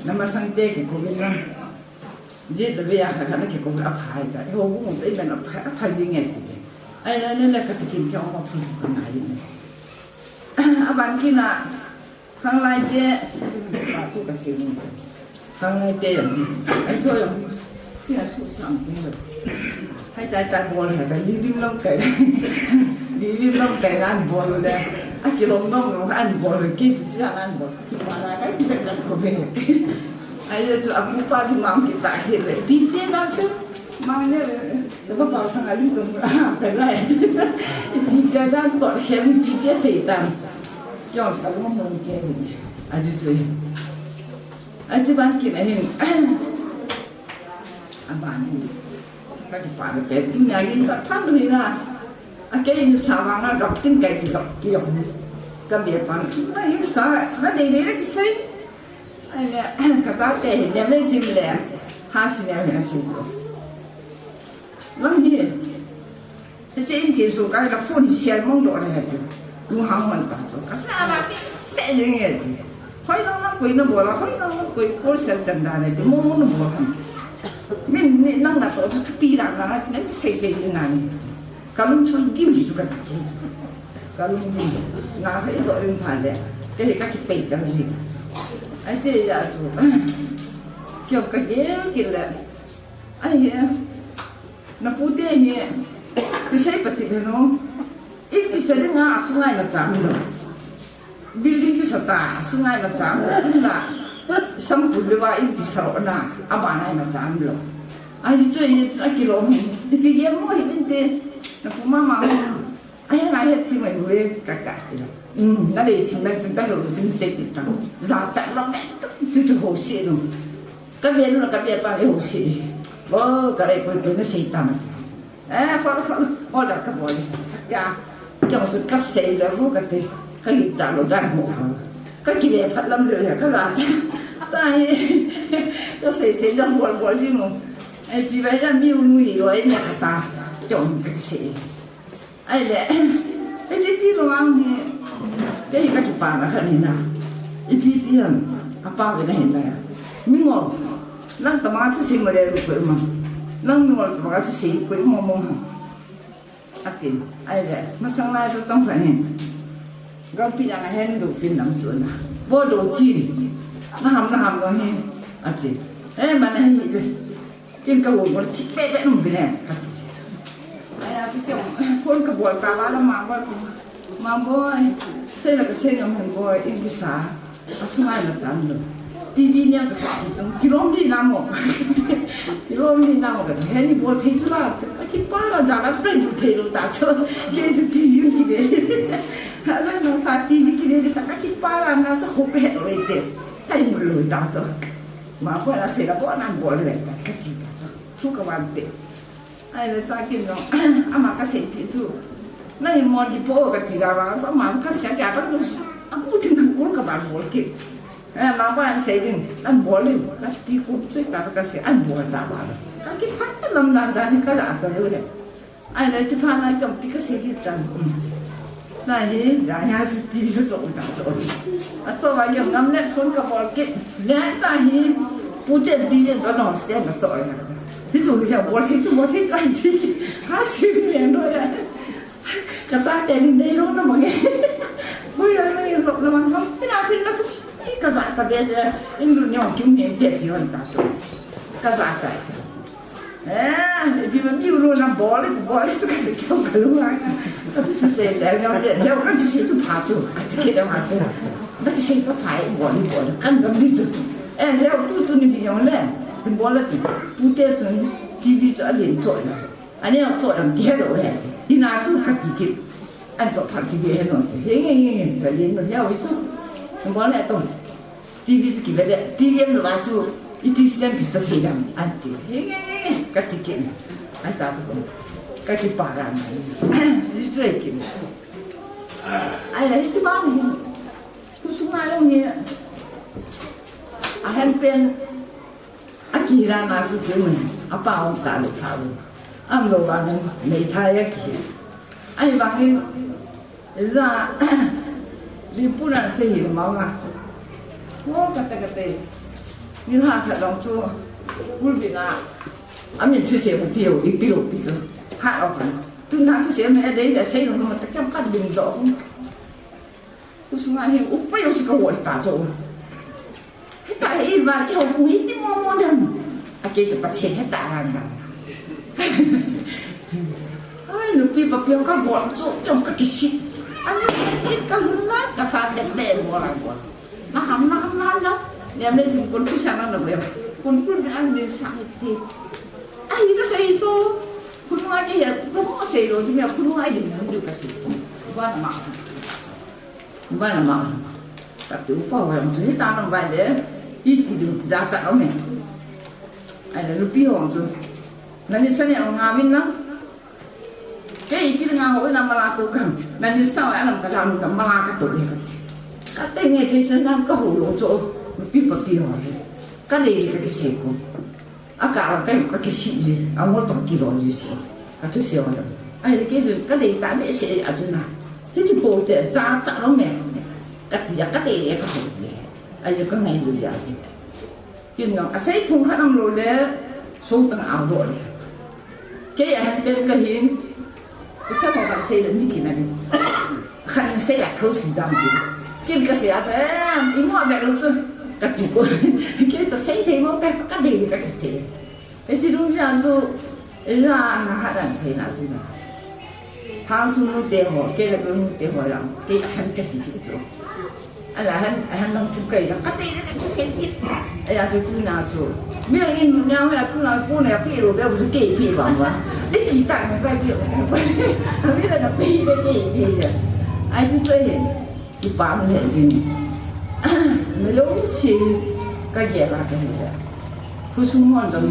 namasang te kikoi na. Jet le vea kha kha na kikoi apha ta. Ho bu mo pe na apha, apha jing e ti. Ai na ne le kati kin ke ong ko chu ka na yin. Aban kina, khanglai te, chu ka su ka si ni. Khanglai te jong, ai chu jong, kei asuhsang kei lou. Hai tai tai bol hai tai, li lim lam kai. Li lim lam kai nan bol le. Akilom nom nom an bol le, kei chu chu an bol. Kipa na kai, kei kan ko be. Ai chu apu pa li mam kita kei le. Pi pi na se, mang ne le. Ka pa sang a li tum, ah, kai lai. Pi pi jan to, se pi pi se tan. Kei chu ka lom nom kei ni. Aji chu. Aji ban kin ahin. Aban hi. Kakipa le pe tu nia yin cha pha lu hi na. Akei ni sa vang a gap tin kai ki gap ki gap. Ka be pan. Na yin sa, na nei nei le ki sei. Ai ne, ka chate hi ne me chim le. Ha si ne me si chu. Lang hi. Hiche in che su kai la phone sial mong doh le ti. Lunghang man ta su. Ka sa la ti se jeng e ti. Hoilang lang koi na bol a, hoilang lang koi call cell tan dan e ti. Mong mong na bol ham. Min ni nang na to tu pi la na na ti sei sei ni na ni. Ka lung chu gim hi chu ka ti. Ka lung gim. Na ka i doh ring pha le. Ka hi ka kipei chang hi. Ai che ya chu. Kio ka gel kit le. Ai he. Na pute hi, kisei pati beno. Ti sa ding a, asunga imacha umlou. Building kisa ta, asunga imacha umlou. Inla, sampui louva in kisa lou na, abana imacha umlou. Ahi chu, akilom hi. Ipi gel mo hi inte. Napu mama mo. Ahi, ahi, thi mai hu e, ka ka ti la. Um, nalei thim nang tin ta lou, tin sei tin ta. Jachat lou me, tu, tu, tu ho si lou. Ka be lou, ka be pa le ho si. Bo, ka le koi, koi na sei ta ma. Eh, fol, fol, fol da ka bol. Ka, ka su ka sei lou, ka te. Ka hi cha lou dan mo. Ka kile phat lam lou ya, ka jachat. Ta hi. Ka sei, sei jam bol, bol ji mo. Ai, pi bai da mi u nu hi, oi, ne ka ta. Jong ka sei. Ahile, hiche ti vang hi, kei hi kakipana khat ahi na. Ipi ti ham, apa ve na hin na. Mingol, nang tama chu sei mo le ru ko ma. Nang mingol tama chu sei ko mo mo ha. Atin, ahile, masang na chu chang pha hin. Gampi yang a hen do chin nam chu na. Bo do chin. Na ham na ham dong hi. Atin. Eh, mana hi ve. Ken ka bol bol chih bebe nung bine, kati. Aya chu kei phone ka bol ta ba la ma bol ko. Ma boi, sei la ka sei ngam han boi, in kisa. Asunga imacha umlou. T V nia cha ka tung, kilom di na mo. Kilom di na mo ka. Heni bol thei chu la, ka kipa la ja la ka yu thei lou ta chu. Kei chu T V kile. Hala nung sa T V kile ta ka kipa la na chu ho pe lou te. Kai mu lou ta chu. Ma boi la sei la bol nan bol le ta ka ti ta chu. Thu ka van te. Ahile cha kin jong, ama ka seipeh chu. Nang imol di po ka ti ga vang, ama ka sia kya ka lu. Abu tin ka kul ka van bol kit. Eh, ma ba sei ding, an bol le. Ka ti ku chu ta ka sei, an bol ta ba. Ka kiphat ta lam dan dan ka la sa le. Ahile chi pha na ka pi ka sei kit tan. Na hi, ya, ya, chu T V chu cho ta cho. A cho va yam ngam le phone ka bol kit. Le ta hi, pu te T V cho no stand na cho ya. Ti chu ya bol ti chu bol ti chu ai ti. Ha si ne no ya. Ka sa te ni dei lo na ma nge. Hui ya ni lo na ma ngam. Ti na tin na chu. Ka sa sa be se. In lu nyong kim ne te ti hon ta cho. Ka sa sa. Eh, ipi ma mi u lo na bol le, bol le, tu ka le kyo ka lu ai. Ka tu sei le, le, le, le, ka sei tu pha tu. Ka ti ke da ma tu. Ka sei tu pha, bol, bol. Kan dam ni tu. Eh, le, tu, tu ni ti yong le. Bol le tu. Pu te tu. T V tu a lin tu. Ani a tu dam ke lo he. Ina tu ka ti ke. An tu pha ki be he no. He, he, he, he. Ka lin no, he, o tu. Bol le tu. T V chu kive le, T V um lou a chu, iti sian kicha thei dam, an ti. He nge nge nge, ka ti kit. Ai ta chu ko. Ka kipa ran. Ni chu ai kit. Ai la hiti ba ni. Khu sunga jong hi. A hen pen. A kira na chu tu ni. A pa ong ta le tha u. Am lo ba ni. Nei tha ya ki. Ai ba ni. Ija, limpuna sei hi manga. Wo kate kate. Ni ha kha dong chu. Kulbina. Amin thusei ma tiu, ipi lo pi chu. Ha o khan. Tun ha thusei ma dei da sei lo ma ta kam ka ding do. Khu sunga hi upa yo si ka wo ta chu. Heta hi ba, i ho ku hi ti mo mo dem. A ke ke pa che heta ran dan. Ai, nupi papi ka bol chu, jong ka kisi. Ani, ka lun la, ka sa de be bol a bol. Na ham, na ham, na ham, na. Ni am le tin kun ku sa na na be. Kun kun ni an ni sa ti. Ai, ka sei so. Kun wa ke ya, ko mo sei lo, ti me kun wa ni, ni ka sei. Ba na ma. Ba na ma. Ka tu pa wa mo, heta na ba de. Iti du, ja cha o me. Ai, nupi ho chu. Nani sa ne o nga min na. Kei kil nga ho na mala to kam. Nani sa wa na ka jam ka mala ka to ne ka ti. Ka te nge te sa na ka ho lo cho. Pi pa pi ho. Ka le ka ki se ko. A ka ka ka ki si le. A mo to ki lo ji si. Ka tu se wa. Ai le ke ju ka le ta me se a ju na. Hiti po te sa sa lo me. Ka ti ya ka te ka ho ji. Ai ka ngai lo ya ji. Kin nong, a sei phung khat am lo le, so chang a lo le. Kei a han pen ka hin, i sa mo ka sei le mi kin a din. Khan sei a thau sin jam kin. Kin ka sei a, em, i mo a ve lo chu, ka ti ko. Kei sa sei thei mo ka, ka dei ka ki sei. E chi lu ya chu, e ya ha ha dan sei na chu na. Hang sung nu te ho, kei le nu te ho lang, kei ahan ka hi kit chu. Ala han, ahan lang chu kei lang, ka tei le ka kisei kit. Aya chu tuna chu. Mi lang in nu nyang ya tuna pu na pi lo be bu kei pi ba ma. Ni ki chang ni ba pi. Mi la na pi be kei pi ya. Ai chu chu he. Kipah le jing. Mi lo si ka ge la ka hi ya. Khosung hon jong.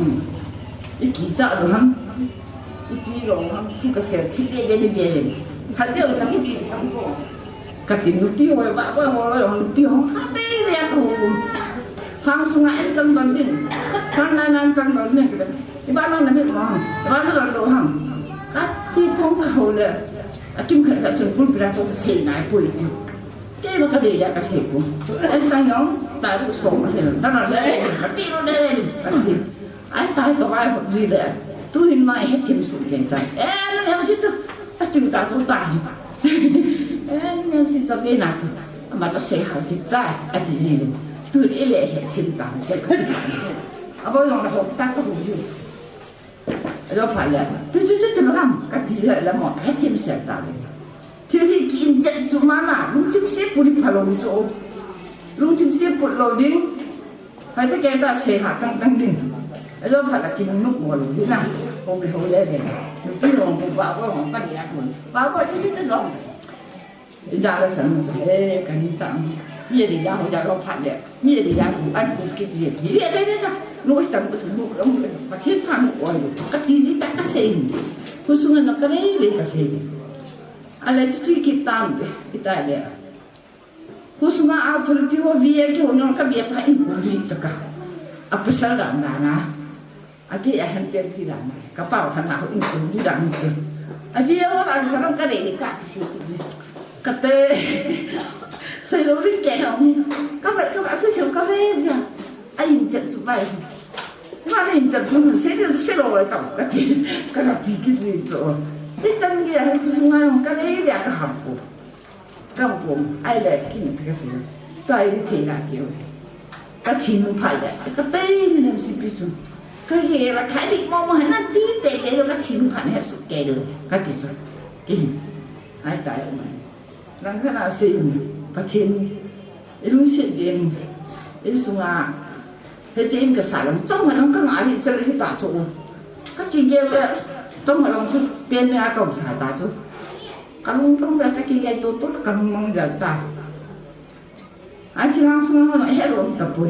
I kicha lo ham. Ipi lo ham, thu kasei, thi bebe ni bebe. Khat deu na mu ti tang ko. Kati nupi ho, ba ba ho lo, nupi ho, khat deu ya ko. Hang sunga en chang don ding. Hang na nan chang don ding. Iba na na mi mo. Iba na lo ham. Kati kong ka ho le. Akim khat ka chun pul pira to sei na pui ti. Kei ba ka dei ya ka sei ko. En chang yong, ta ru so ma he. Ta na le, kati lo le, kati. Ai tai ka vai hop ji le. Tu hin ma he thim su ken ta. Eh, na ne si chu. A thim ta chu ta. Eh, ne si chu ke na chu. Ma ta sei ha ki cha. A ti ji le. Tu le le he thim ta. Ke ka. A bo yong la hop ta ka hu ji. A jo pha le. Tu chu chu chu ham. Ka ti le le mo. He thim se ta le. Thil hi ki in jet chu ma na. Lungthim se pu ri pha lo chu. Lungthim se pu lo ding. Hai ta ke ta se ha tang tang ding. A jo pha la ki nung nuk mo lo ding na. Hom le ho le le. Nupi hom ko ba ko hom ka ni a ko. Ba ko chi chi te lo. Ja la san mo he ka ni ta. Ye ri ya ho ja lo pha le. Ye ri ya ko an ko ki ye. Ye le le ta. Lo ta ko lo lo. Pathen tha mo ko. Ka ti ji ta ka sei ni. Khosung a na ka le le ka sei ni. A le chi chi ki tam de. I ta le. Khosunga authority ho V A kihou nung ka V A pa in ko ji ta ka. A pasal dan dan a. A ke a han pen ti dan a. Ka pau han a ho in ko ji dan ko. A V A ho la sa ka re ni ka ki si ki. Ka te. Sai lo ri ke ha ni. Ka ba ka ba sa sa ka ve ja. A in chat chu bai. Ma le in chat chu sai lo sai lo ka ka ti. Ka ka ti ki ni so. I chan ge a khosunga ka re ya ka ha ko. Kampung, ai le kin ka sei. Tai ni thei na keu. Ka thin pha le, ka pei ni nem si pi chu. Ka he la ka li mo mo na ti te te lo ka thin pha ne su ke lo. Ka ti chu. Kin. Ai tai ma. Lang ka na sei ni. Pathen. I lungset jeng. I sunga. He chen ka sa lang. Tong ha lang ka nga ni chal hi ta chu. Ka ki ge le. Tong ha lang chu pen ne a ka sa ta chu. Ka lung tong da ka ki ngai to to ka lung mang jal ta. A chi lang sung ho he lo ta poi.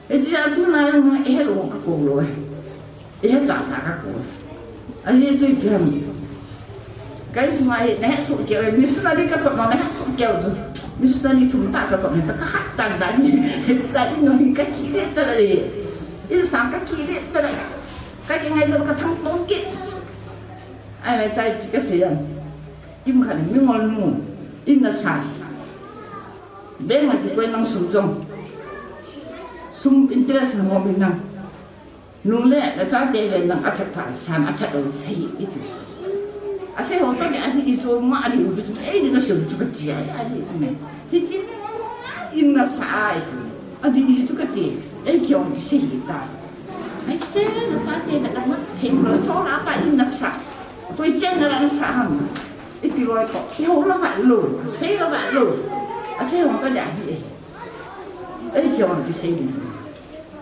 E chi a tu na yo he lo ka ko lo. E he cha cha ka ko. A ye chu ki ham. Kai su mai ne su ke missionary ka chop na su ke ju. Missionary chum ta ka chop ne ta ka hat tan da ni. Sa in no ni ka ki le cha le. In sa ka ki le cha le. Ka ki ngai to ka thang tong ki. Ai le chai pi ka se yan. Kim khat mi ngol nu in na sa. Bank a kikoi nang sum jong. Sum interest na mo bin nang. Nung le na chate le nang a phat pha san a phat o sei i ti. A sei ho to ni a di i cho ma a di u bi tu ei di ka sei u chu ka ti a a di tu me. Hi chi ni ngol in na sa a i tu. A di i chu ka ti. Ei kiong ki sei hi ta. Ai che na chate le na ma theng lo cho la pa in na sa. Koi chen na la na sa ham. I ti loi ko, i ho la va lo, sei la va lo. A sei ho ka ja di e. Ei, ki on ki sei ni.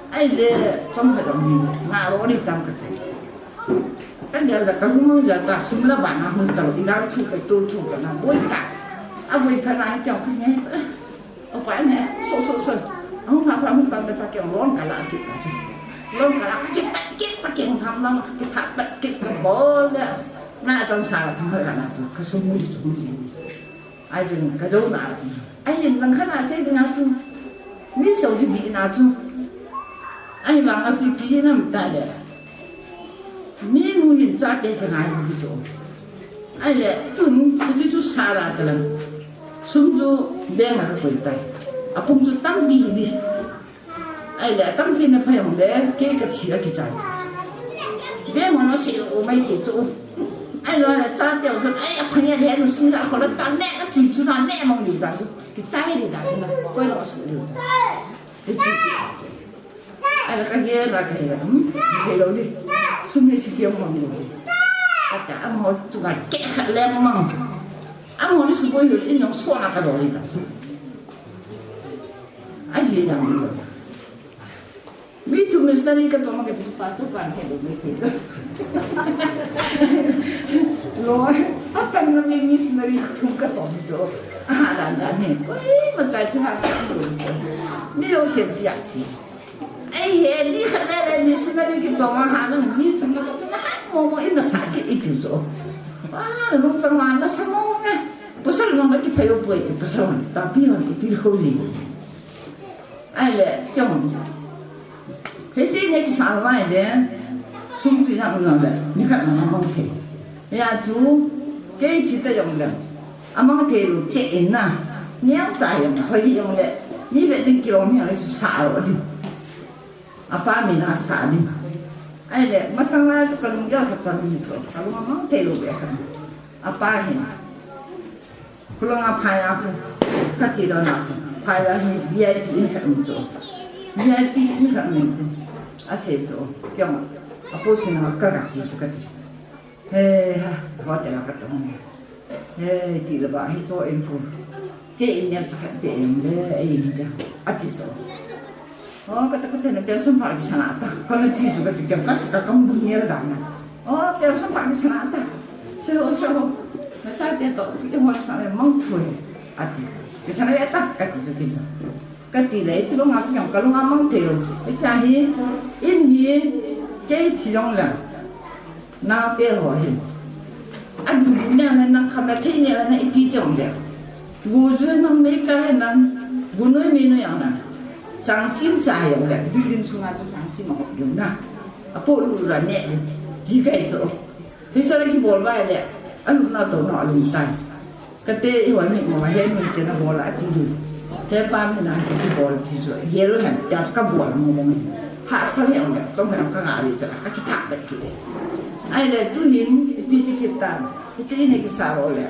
Ai le, tong ka dong ni, nga ro ni tam ka te. Ka ja la ka mu ja ta sum la va na hun ta, i la chu ka tu chu ka na boi ta. A boi pha na ki on ki ne. O pa ne, so, so, so. Ang pa pa mun pan ta ke lon ka la ki ta. Lon ka la ki pa ki pa ki tham la ki tha pa ki ka bol le. Na chang sa la thang la na chu ka su mu di chu mu di. Ai chu ka do na. Ai in lang kha na sei ding a chu. Mi so di di na chu. Ai ma nga chu ki nam ta le. Mi nu hin chate ka ngai bu chu. Ai le, tun, chu chu sa ra ka lang. Sum chu bank a ka koi tai. A pung chu tam bi hi di. Ai le, tam bi na phai hong le, ke ka thi a ki chai. Bank hong no se o mai thi chu. Ai lo le, chate o chu, ai a phang ya le, no sum da kho la ta ne, a chu chu na ne mong ni da chu. Ki chai ni da na. Koi lo su ni. Ai la ka ge la ka he la, hmm? He lo di. Sum ni si ke mo ni. Ata, amaho chunga keh khat leng mang. Amaho ni suboi hul in jong sona ka dol hita. Aji jang ni lo. Mi thum missionary ka chom ka ti pastor pan he lo mi thum. Lo, apan lo mi missionary thum ka chom chu. Aha, dan dan he. Koima chai chu ha. Mi lo sem ti a chi. Ei he, mi khat le le missionary kichom a ha nang mi thum na to na ha mo mo in na sa ki i ti chu. Ah, lungchang ma na sa mo me. Pasal nang ki phayo poi ti pasal nang ta pi hon i ti kho ji. Ahile, kya hon. Hiche ni kisa lou ahile, sum chu jang lou le, nikhat na mang thei. Hijeh chun, kei thi ta jong le, amang thei lou che in na, niam cha jong, hoi jong le, mi ve ding kilom jong le chu sa lou ding. Apa min a sa ding. Ahile, masang lai chu ka lunggel khat chan ni chu, ka lung amang thei lou ve khat. Apa hin. Khulanga phai a khu, ka che doh na khu, phai a hi V I P in khat um chu. V I P in khat um chu. Asei chu, kya ma, apo sin ha ka ga chi chu ka ti. He ha, hotel a ka tong. He, ti la ba hi chu in khu. Che in niam cha khat te in le, ei in te. Ati chu. Oh, kata kata na pension pa kisa na ta. Kona ti chu kati kya kasa ka kam bun ni da na. Oh, pension pa kisa na ta. Se ho, se ho. Na sa te to, ki ho sa le mang thu e. Ati. Kisa na ta, kati chu kin chu. Kati le, chi ba nga chu kyang ka lunga mang thei lou. Hicha hi, in hi, kei thi jong le. Naote ho hin. Adu ne na kham na thei ne na ipi chong le. Gu ju na me ka na. Gu noi me noi na. Chang chim cha yo le. Building sunga chu chang chim ho yo na. Apo lu ra ne. Ji kai chu. Hicha le kibol ba le. Alu na to na alu tai. Kate, i hoi mi mo, he mi che na bol a ti du. He pa mi na che kibol ti chu. He lo hen, ta ka bol mo mo. Ha sa le ong le, chong he ka nga ri cha ka ki thak bet ki le. Ahile tu hin, ipi ti kit ta. Hiche in kisa lou le.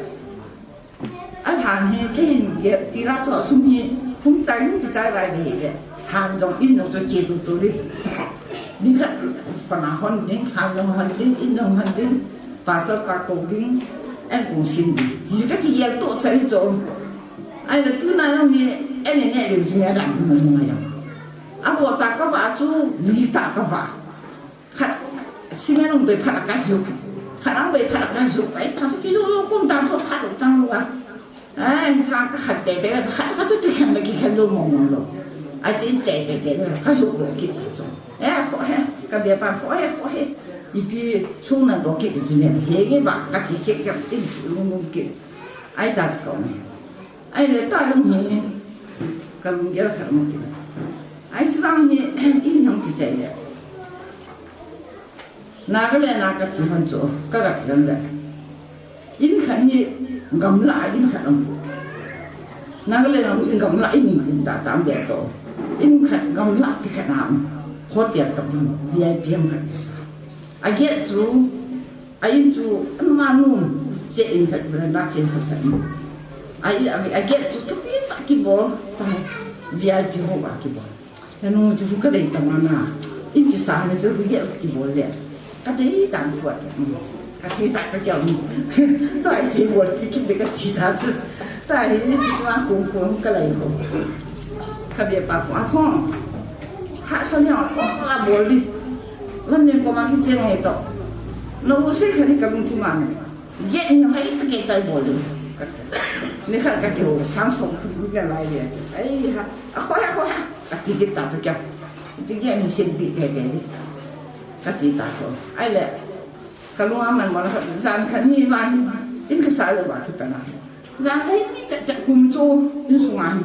Alhan hi, kei hin ge, ti la chu sum hi, hung chai, hung chai bai be le. Han jong in jong chu che tu tu ri. Ni khat, pa na hon ding, han jong hon ding, in jong hon ding. Pastor pa kou ding, an kong sin ding. Ji ka ki yel to chai cho. Ahile tu na nang hi, an ne ne ding chu me dang mo mo ya. Abo cha ka ba chu, li ta ka ba. Khat, si me nung be pha ka ju. Khat ang be pha ka ju. Ai ta chu ki ju lo kum ta chu pha lo tang lo a. Ai, cha ka khat te te, khat ka chu ti khen da ki khen lo mo mo lo. A chin chai te te, ka ju lo ki ta chu. Eh, kho he, ka be pa kho he, kho he. Ipi sung nan bou kit chu ne, he nge ba, kati kit kit, in su lung lung kit. Ai ta chu kau ne. Ahile ta lung hi, ka lunggel khat mo kit. Ai chu bang hi, in hong kichai le. Nagaland a ka chi hon chu, ka ka chi hon le. In khat hi gamla in khat um. Nagaland a in gamla in, in ta tam be to. In khat gamla ti khat na um. Hotel ta um, V I P um khat kisa. A gate chu, a in chu, an ma nun, che in khat na na chen sa sa. A, a, a gate chu thupi ta kibol, ta V I P ho ba kibol. He nu chu ka dei ta ma na. In kisa ni chu hu ye kibol le. Ka dei ta ni kwa. Ka ti ta cha kya ni. Ta ai ti bol ki ki de ka ti ta chu. Ta hi ni ti ma ko ko ka lai ko. Ka be pa ko a thong. Ha sa ni a ko la bol di. Lam ni ko ma ki che ngai to. No u se ka ni ka bung ti ma ni. Gate ni hai ta ke chai bol di. Ni khat ka ke ho sang song thu ni ka lai le. Ai ha. A kho ha kho ha. Ka ti ki ta cha kya. Ti gate ni sem pi te te ni. Ka ti ta cho. Ahile. Ka lung a man mo la jan khat ni van. In kasa le ba ki pa na. Jan hai mi chat chat kum cho. In sunga hi.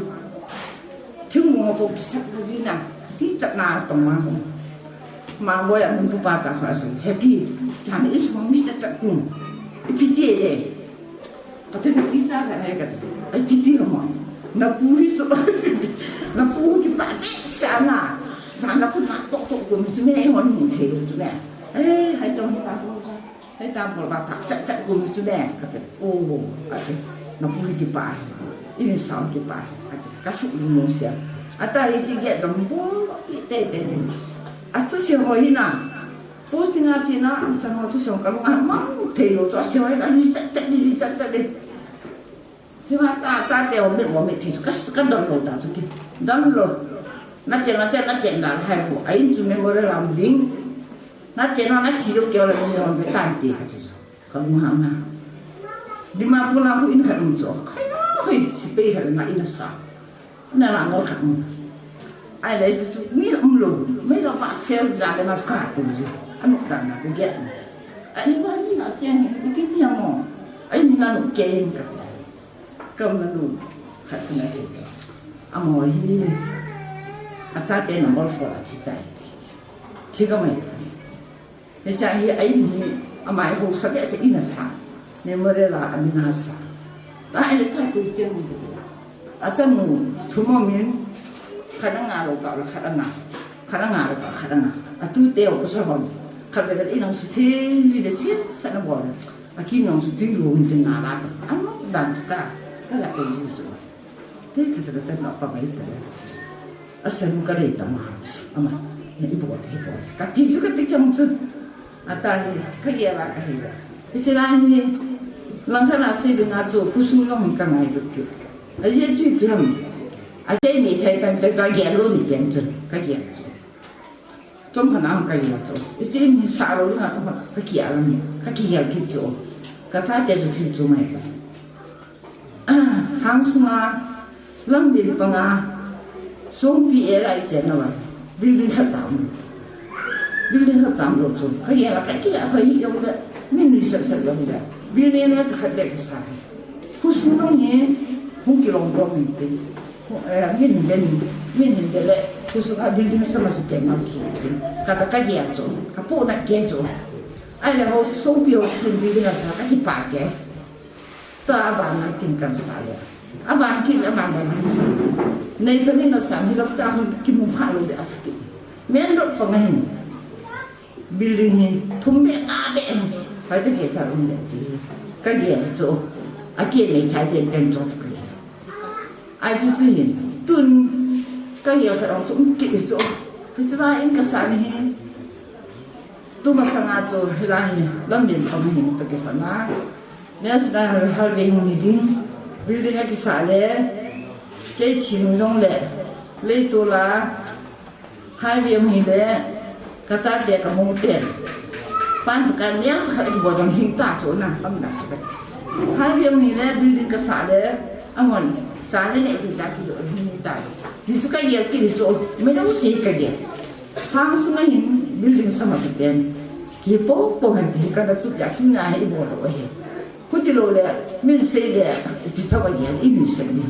Thingmong a ko kisat lu di na, ti chat na tong ma ko. Ma boi a mun pu pa cha kha so, happy. Jan in sung mi chat chat kum. Ipi ti le. Ka te na ki cha ka hai ka te. Ai ti ti ma. Na pu hi so. Na pu ki pa be sa na. Jan na ku na tok tok kum chu me, ai hon mu the lu chu me. Eh, hai chong hi pa ko. Hei ta bol ba pha, chat chat kum chu le, ka te, oh, ka te, na pu hi kipa, i ni sao kipa, ka te, ka su lu mo sia. A ta hi chi ge dong bol, i te te ni. A chu si ho hi na, posting a chi na, am chan ho chu song ka lu nga, mang Thei lou chu, asei ho, alui chat chat, lui chat chat le. Hima ta sa te, o me, o me thei chu, ka, ka don lou ta chu ki. Don lou. Na chen, na chen, na chen da hai bu. A in chu memorial a um ding. Na chen, na chi lou keu le, me o me tan te ka chu. Ka lunghang na. Dimapur a khu in khat um chu. Ai, hoi, sepai khat na in a sa. Na la ngol khat um. Ai le chu chu, mi um lou. Mi la pa sel da le mas ka tu ji. Anu ta na tu ge. Ai, wa ni na chen ni ki ti mo. Ai, na nu ke in ka. Ka na nu. Khat tu na se. Amo hi. A chate number four a chi chai. Chi ka mai ka. Hiche hi a in hi, amai ho sa behseh in a sa. Memorial a, a min a sa. Tahile ka tu chen mu tu. Achanu, thum a min, khat a nga lou ka, khat a nga. Khat a nga lou ka, khat a nga. A tu te o ka sa hon. Khat be be in a su thei, ji be thei, sa na bol. A kim nong su thei lou, hin te nga la ta. A no dan tu ka, ka la te ji chu. Te khat khat na pa bai ta. A sa nu ka rei ta ma. Ama. Na i bol, i bol. Ka ti chu ka ti chang chu. A ta hi, ka gel a ka hi la. Hiche la hi, lang khat a sei ding a chu, khu sung nong ka ngai duk ki. A ye chu ki ham. A te ni thai pan te ka gel lou ni pen chu. Ka gel chu. Chom khat na ka gel chu. Hiche ni sa lou na chu ka ki a la ni. Ka ki gel ki chu. Ka chate chu thil chu mai ka. Hang sunga, lam bil panga, songpi e lai chen na va, building khat chang. Building khat chang lou chu, ka gel a ka ki a ka hi yong da, min ni sa sa yong da. Building na cha khat de ka sa. Khu sung nong hi, hung ki long dong min te. Khu, eh, min den, min den de le, khu sunga building sa ma sa pen ma ki. Ka ta ka gel chu, ka pu na ke chu. Ai le ho songpi ho building a sa ka ki pa ke. Ta a ban a kin kan sa le. A ban kin a man ban kin sa. Nei ta ni na sa ni lok ta hun ki mu kha lo de a sa ki. Men lok pa ngai. Building hi thum be a be. Hai ta ke sa lum de ti. Ka ge chu. A ke nei thai be pen cho ka. Ai chu chu hin. Tun ka ge ka ong chu ki chu. Chu ba in ka sa ni hi. Tuma sanga chu hilai hi, lam lim kham hi, to ki khana. National Highway hung hi ding, building a kisa le, kei thim jong le, lei tu la, highway hung hi le, ka chate ka mu te. Pan tu ka niang cha ka ki bo jong hi ta chu na, am na chu ka. Highway hung hi le, building kasa le, amon, cha le ne ti cha ki lo hi ta. Ti chu ka ye ki chu, me lo si ka ye. Hang sunga hin building sa masa pen. Kipo po han ti ka da tu ya tu na he bo lo he. Kuti lo le, min sei le, ti tha ba ya, i min sei ni.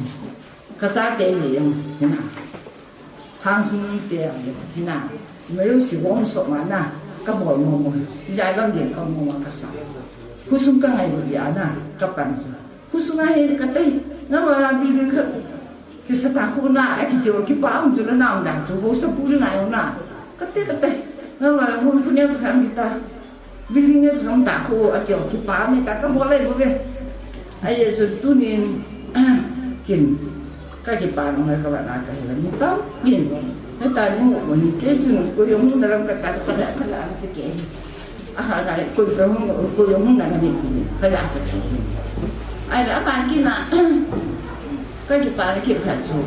Ka chate le yang, hina. Hang sung te ya, hina. Me yo si wong so ma na, ka bol mo mo. Ja gam le ka mo ma ka sa. Khu sung ka ngai bo ya na, ka pan. Khu sunga hi ka te, nga wala building khat. Kisa ta khu na, a ki teo ki pa um chu na na um dang chu, ho sa pu ri ngai um na. Ka te, ka te. Nga wala khu khu ne cha kham kita. Building ne cha kham ta khu, a teo ki pa me ta ka bo lai bo ve. A ye chu tu nin, kin. Ka ki pa no ka wa na ka hi la ni ta, kin. Heta ni mo ko ni ke chun ko yong na ram ka ta ka la ka la se ke. Aha, ka ko ko yong ko yong na na ni ti. Ka ja se ke. Ai la ban ki na. Ka ki pa ni ki ka chu.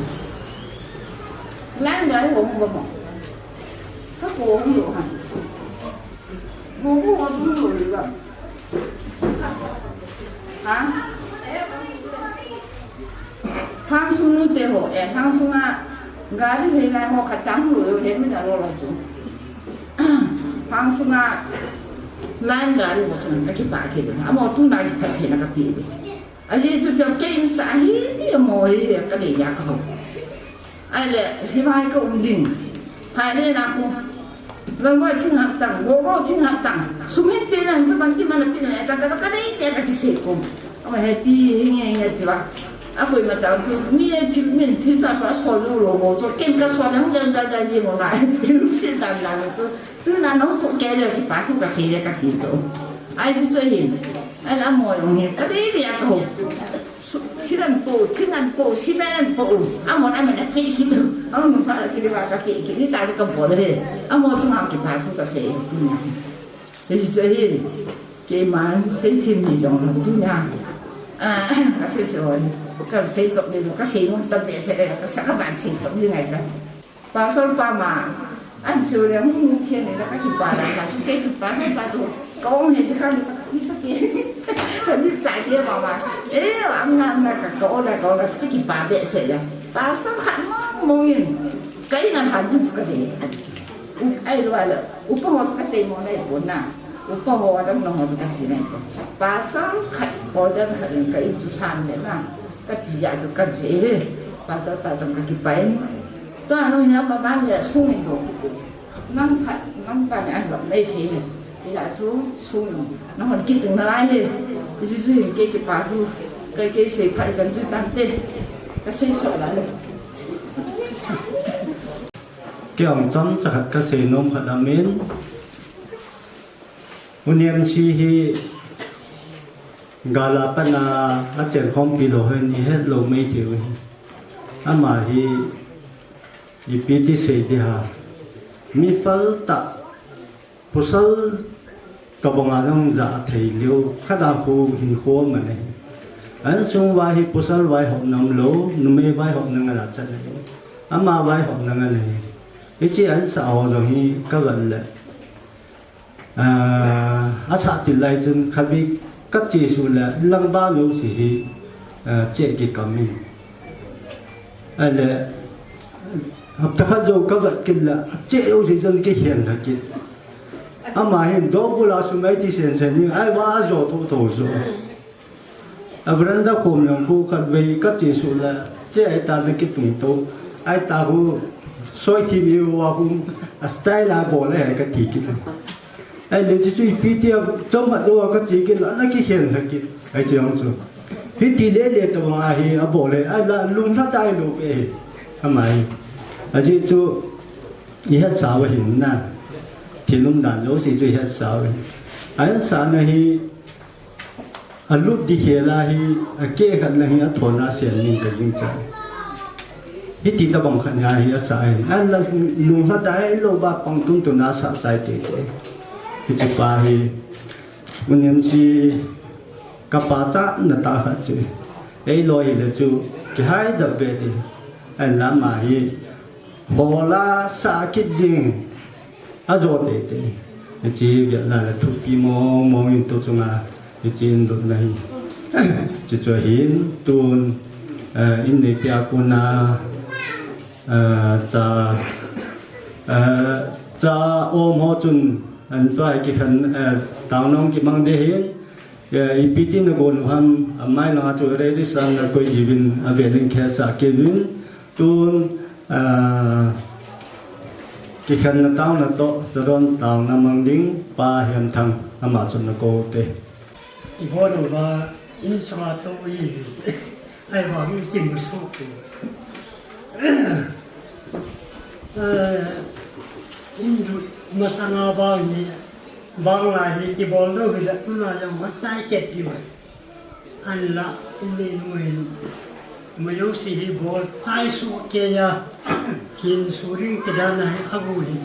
Lan ga ho mo mo. Ka ko ho yo ha. Mo ko ho du lo ni ga. Ha? Hang sung nu te ho, eh, hang sunga gari he lai ho kha chang lu yo he min a lo lo chu. Hang sunga line gari ho chang ka ki pa ki de. Amo tu na ki pa se na ka pi de. A ye chu ka ke in sa hi ni amo hi ka de ya ka ho. Ai le, hi mai ka um ding. Hai le na ku. Lon wa thing hap tang, go go thing hap tang. Sum hin pe na, ka bang ti mana pe na, ta ka ka nei te ka ki se ko. Ama happy hi nge nge ti wa. A koi ma chang chu, mi e thil min thil cha so so lo lo go. So ken ka so lang dan dan dan ye mo na. Lu se dan dan chu. Tu na no so ke le ki pa chu ka se le ka ti so. Ai chu chu hin. Ai la mo yong hi. Ka le le ya ko. Su-, siran po, thingan po, simen po, amon amen a pe ki, amon pa ki ba ka pe ki, ni ta ka po le, amo chung am ki pa chu ka se, ni. He ji che he. Keima sei thim ni jong lo tu nia. Ah, ka thei sei hoi. Ka sei chop ni lo, ka sei nom ta behseh le, ka sa ka ban sei chop ni ngai ka. Pastor pa ma, an sei le hung hung khen le ka kipa la ka. Kei tu pastor pa tu, ka ong he ti ka ni sa ki. Ka ni chai ti ma ma. Eh, am na am na ka ka o la ka o la ka kipa behseh ya. Pastor khat mong mong in. Ka in a han tu ka de. Ai lo la. Upa ho chu ka tei mo nai pon na. Upa ho dang nang ho chu ka ti nai pon. Pastor khat, order khat in ka in chu lhan le na. Ka ti a chu ka je he. Pastor pa chang ka kipai. Tua nung hi ama ban le sung in lo. Nang khat, nang ta ne an lo nei the he. Ila chu sung in. Nang hon kit ding nalai he. Isi chu hin kei kipa thu. Kei kei sei pha i chan chu tan te. Ka sei so la le. Kei ong chomcha khat ka sei nom khat amin. U Niamsi hi gal a pat a achen khompi lou hi ni het lou mai thei u hi. Ama hi ipi ti sei di ham. Mi phal tah, pasal tobang a jong ja thei lou, khat a khu hin khom a nei. An sung vai hi pasal vaihop nam lou, numei vaihop na ngal a chat nei. Ama vaihop na ngal nei. Hiche an sa ho jong hi ka gal le. Ah, a sa til lai chun khatvei ka che suh le lang ba lou si hi, ah, che kikam in. Ahile, hapta khat jou ka vat kit le, a che jou si chun kihen lha kit. Ama hin dou bul a sum ei ti sen sen in, ai va a jo tho tho jo. A veranda khom jong khu khatvei ka che suh le, che ai ta le kitung to. Ai ta khu soi thim i va khu a style a bol le ka ti kit. Ahile chu chu ipi ti a chom a jo ka che kit le, ana kihen lha kit. Ai che jong chu. Hiti le le tobang a hi a bol le, ai la lung lha tai lou pe hi. Ama hi. Ajeh chu i het sa u ahin na. Thil umdan jouse chu i het sa u ahin. A het sa na hi A lut di khel a hi, a keh khat lang hi a thon a sen ning ka jing cha. Hiti tabang khat nia hi a sa hi. A la lung lha tai lou ba pang tun tun a sa tai te te. Hiche pa hi. U Niamsi ka pa cha na ta khat chu. Ei loi hi le chu. Kihai da be di. An la ma hi. Bol a sa kit ding a jo tei tei. Hiche hi vel na la thupi mong mong in tu chunga hiche in lut na hi. Hiche chu ahin tun, eh, in nei pia kona, eh, cha, eh, cha om ho chun an tua hi kikhen, eh, tao nong kimang de hin. Eh, ipi ti na gon u ham, amai langa chu ready san na koi jivin, a velin khe sa kivin, tun, ah, kikhen na tao na to, Saron tao na mang ding, pa Hiam Thang, ama chun na ko te. I bon u va, in sanga to i, ai va mi kim su ku. Eh, in masanga ba ni, Bang lai hi kibol lou hi la tuna jong hoi tai kep diu ahi. An la in nei nu hin. Mu jouse hi bol chai suh kei a. Thin suh ding kidan ahi a gu hi.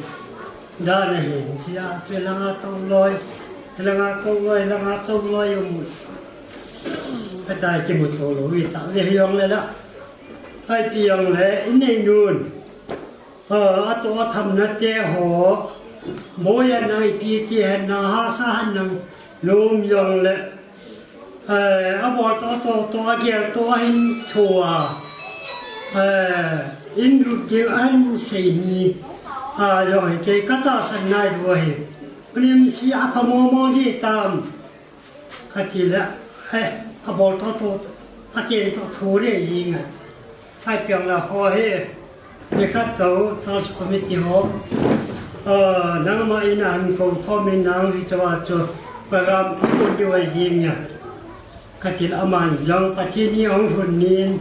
Dan ahi. Tia chu langa tong loi. Langa tong loi, langa tong loi um. Ka tai kimu to lou hi ta. Ve hi jong le la. Hai pi jong le in nei nun. Aa, atoh a thamna te ho, boi a nang ipi ti hen nang, hahsa hen nang, lom jong le, eh, abol toh, toh, toh, agel toh, ahin thu a, eh, in lut ding ahin sei ni, a, jong hi kei ka tahsan nai lou ahi. U Niamsi apha mong mong di tam. Kati le, eh, abol toh toh, achen toh thu le jing a. Ai piang la ho hi, ni khat to, Church Committee ho. Ah, nangma in ahin kou khom in nang hi chawa chu, program i kou diu ahi jing a. Kati le aman jong, Pathen in ahung lhun nin,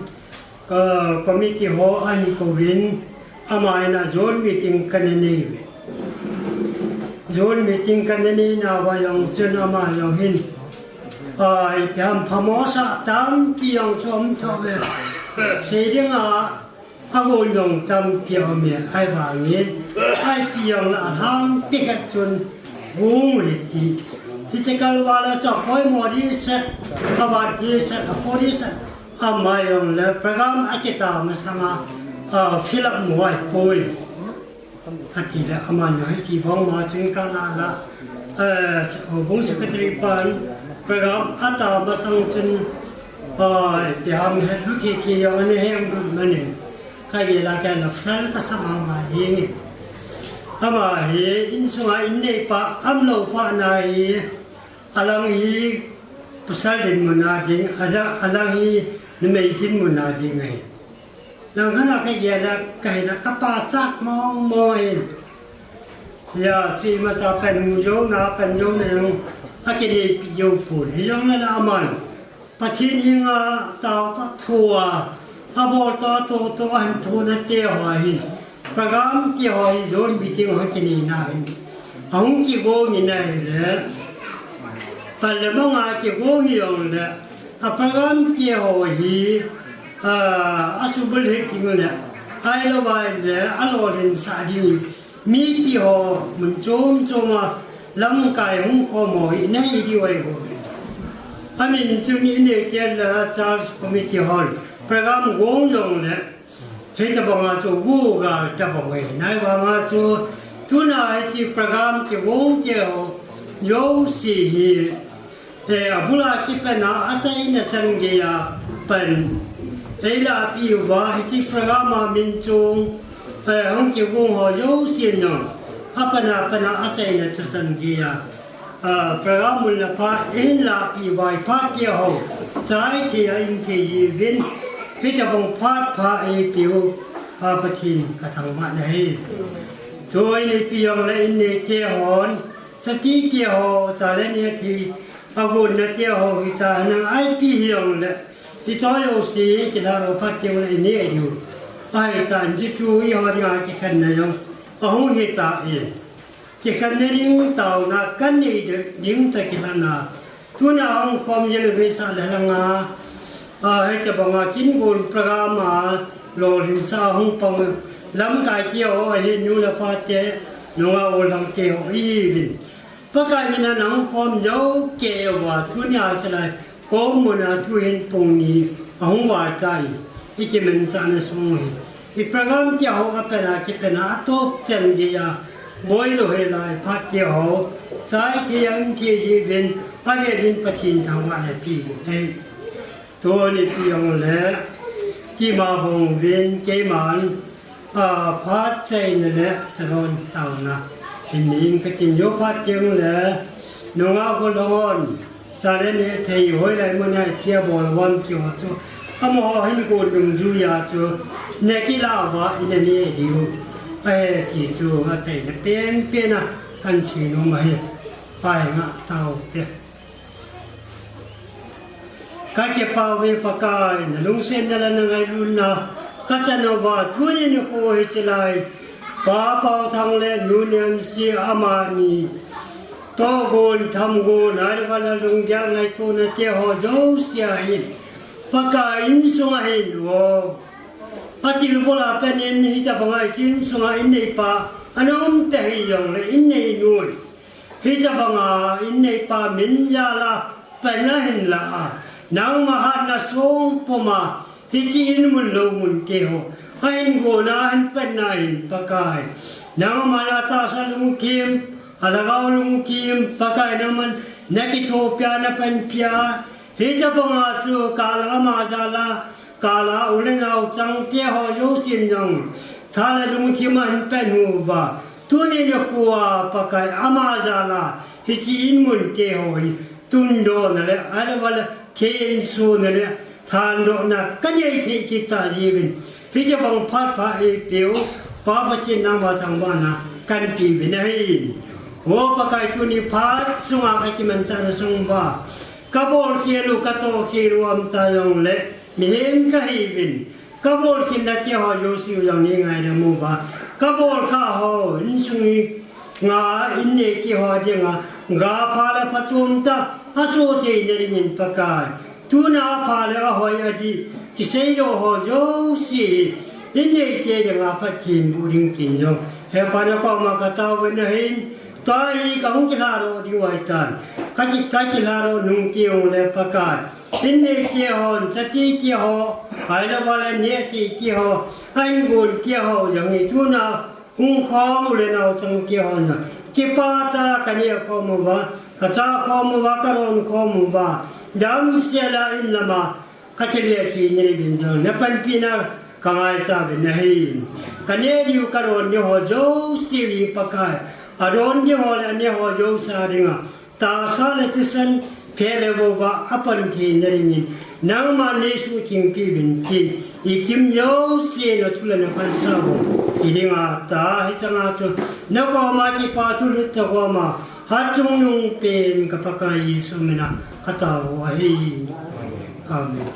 Ka committee ho ahin kouvin, ama in a Zoom meeting kana nei. Zoom meeting kana nei nauva jong chun ama jong hin, a, ipi ham phamo sah tampi jong chu um thou ve. Sei ding a, a gon jong tampi um e, ahivangin, ipi jong la ham ti khat chun gung u hiti. Hiche kalval a chu apoimo ding set, avat ding set, apo ding set, ama jong le program akita masanga, ah, fill up mu ahipoi. Kati le aman jong hiti vang ma chun ka la la, eh, houbung secretary pan program ata masang chun, ah, ipi ham hetlu thei thei jong ana hemlut man in. Ka gel a ka la fel kasa mama jeng e. Ama hi insunga inneipa, umloupa na hi, alang hi pasal dinmun a ding, alang, alang hi numei dinmun a ding ahi. Langkhat a ka gel a ka hil a ka pachat mong mong in. Hijeh chun imacha pan mu jouna, pan jouna jong akineipi jou pon. Hijongle aman Pathen henga tao tah thu a, abol tah tah tah a hin thuna te ho hi, program te ho hi, John meeting ho kineina hin, ahung kigong in ahile, pan le mong a kigong hijongle, a program te ho hi, ah, asubulhit ding le, ahilouva ahile, alolhinsah ding, mipi ho mun chom chom a lamkai hung khom ho hi nei diu ahi bou. Amin chun inei tel le Church Committee hon program gong jongle, hitabanga chu gugal tabang ahi. Ahivanga chu tuna hiche program kigong te ho jouse hi, eh, abul a kipan a, achaina chan gei a pan eilahpi uva, hiche program a min chung, eh, hung kigong ho jousen jong, apan a, pan a, achaina chan gei a, ah, program mun a phat eihin lahpi uva, phat te ho chai thei a um thei jiuvin, hitabang phat pha eipeu, ah, Pathen kathangvah nahi. Tuni ipi jongle innei te hon, chati te ho, cha le neh thei, agonna te ho hita, nang ipi hijongle, hiche jouse kilhah lou phat teng le inei diu ahitan, chuchu eiho dinga kikhenna jong ahung hitan, kikhenna ding taona kanei ding tah kilhahna, tuna hung khom jing le veisa le langa, ah, hitabanga kin gon program a lolhinsah hung pang lamkai te ho ahi, nu le pa te, nungah u lang te ho ihiuvin. Pakai min a nahung khom jou kei uva, tunia chalai kom mun a tuhin pung ni ahung val tai. Ikimanchahna sung hi, i program te ho apan a kipan a, atop chan gei a boi lou hel a, i phat te ho chai thei a um thei jiuvin, avel in Pathen thangvahna pe uvin ahi. Tuni ipi jongle, keima bang uvin, keiman, ah, phat chaina le chalon taona hin nei inge katin, jou phat teng le nungah u lhon, cha le neh thei, hoilai mun a ipi abol uvem ti ho chu, amaho hin gon dungjuia chu, neh kilah uva ina nei diu ahi ti chu achaina penpen a kahin seinom ahi. Pai ngah taute. Kakipah uve Pakai, nalungsetna le nangailutna kachan uva, tuni nikho hiche lai, Pa Paothang le Nu Nemsi amani tohgon, thamgon, ahilou le lunggel ngaitona te ho jouse ahin, Pakai, insunga hin o, atilbol a pat in hitabanga hiche insunga inneipa ana um ta hijongle, innei nu, hitabanga inneipa min jal a pan ahin lah a, nangma hatna song puma hiche in mun lou mun te ho ahin gonna ahin patna hin, Pakai, nangman atahsa lungthim, alhagao lungthim, Pakai, nangman nakithopi a, napanpi a, hitabanga chu kal a ama jal a, kal a u le nao chang te ho jousen jong tha le lungthim ahin pet uva, tuni nikho a Pakai, ama jal a hiche in mun te ho hi tundohna le, ahilou le thensona le lhandohna kanei thei kit ta jiuvin, hitabang phat pha eipeu Pa Pathen nangma thangvahna kahin pe uvin ahi. O Pakai, tuni phat sunga kakimanchahna sung uva, kabolkhel u, katohkhel u aum ta jongle, mihem kahiuvin, kabolkhinna te ho jouse u jong nei ngaidam uva, kabolkhah ho, insung hi nga, innei te ho dinga ga pha le phachom tah asoh theina dingin, Pakai, tuna apha le ahoi, adih, kiseidoh ho jouse hi innei te dinga Pathen boh ding tin jong, Hepa, nakoma kataovin ahin, Tua hi kahung kilhadoh diu ahitan. Kaki, kakilhadoh nung kihung le Pakai, innei kihon, chati kiho, ahilouva le neh kei kiho, a-ingon kiho jong hi tuna hung khom u le naochang kihon a, kipah tah a kaneh khom uva, kacha khom uva, kadon khom uva, damsel a in lama kakile kit nadiuvin jong napanpina kangaicha uvin ahi. Kaneh diu kadon diu ho jouse hi Pakai, adon diu ho le aneh ho jouse dinga tahsa le thisan, phe le vova apan theina dingin nangman neisuhtheng peh uvin tin, ikim jouse nathu le naphalsah u idinga tah hichanga chu nakoma kipa thulut tah koma, hatchungnung pen ka Pakai Jesu mina katao u ahi. Amen.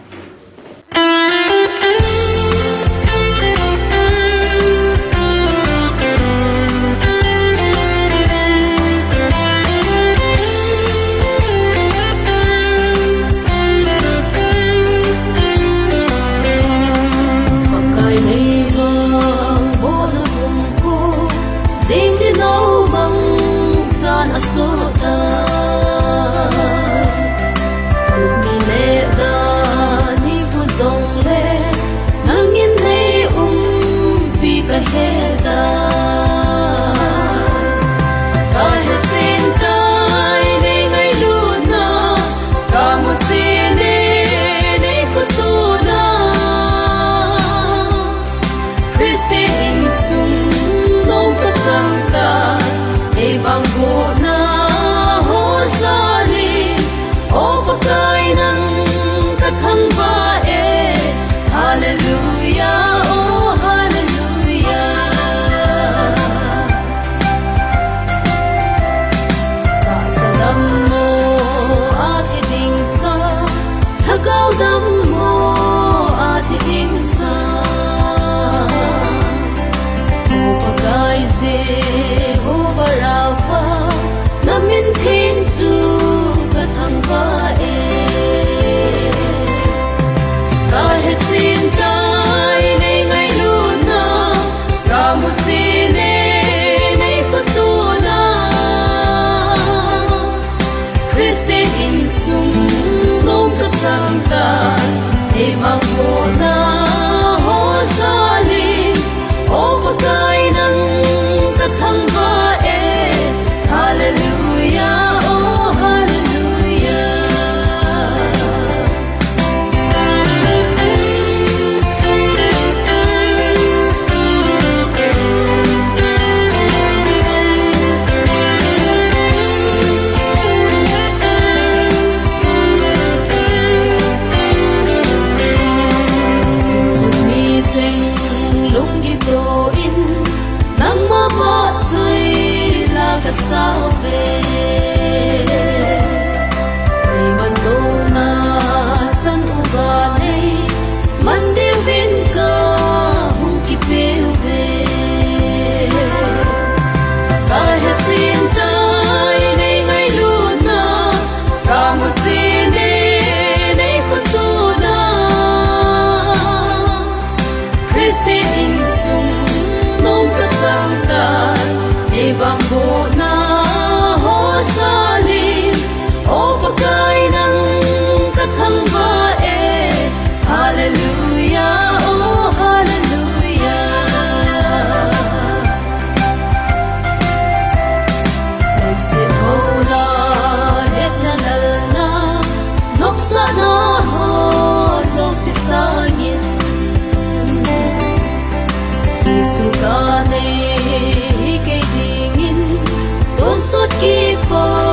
Christian insung nom kachang tai, ei vangbohna ho jalin, O Pakai nang kathangvah e, Hallelujah, oh Hallelujah. Tahsa dammo a thi ding sa, lhagao dammo a thi ding sa, O Pakai Jehovah Rapha, namin theng chu kathangvah e. Kahechen tai nei ngailutna, kamuchen e nei khotona. Christian insung nom kachang tai, ei vangbohna ho jalin, O Pakai nang kathangvah e, Hallelujah, oh Hallelujah. Sumsung ni cheng lunggim toh in, nangma vahchoila kasauve. Nei mandohna chan uva nei man diuvin kahung kipeuve. Kahechen tai nei ngailutna, kamuchen e nei khotona. Christian insung nom kachang tai, ei vangbohna ho jalin, O Pakai nang kathangvah e, Hallelujah, oh Hallelujah. Leiset hola hetna lalna, nopsahna ho jouse sangin, Jesu kanei kei dingin tonsot kipa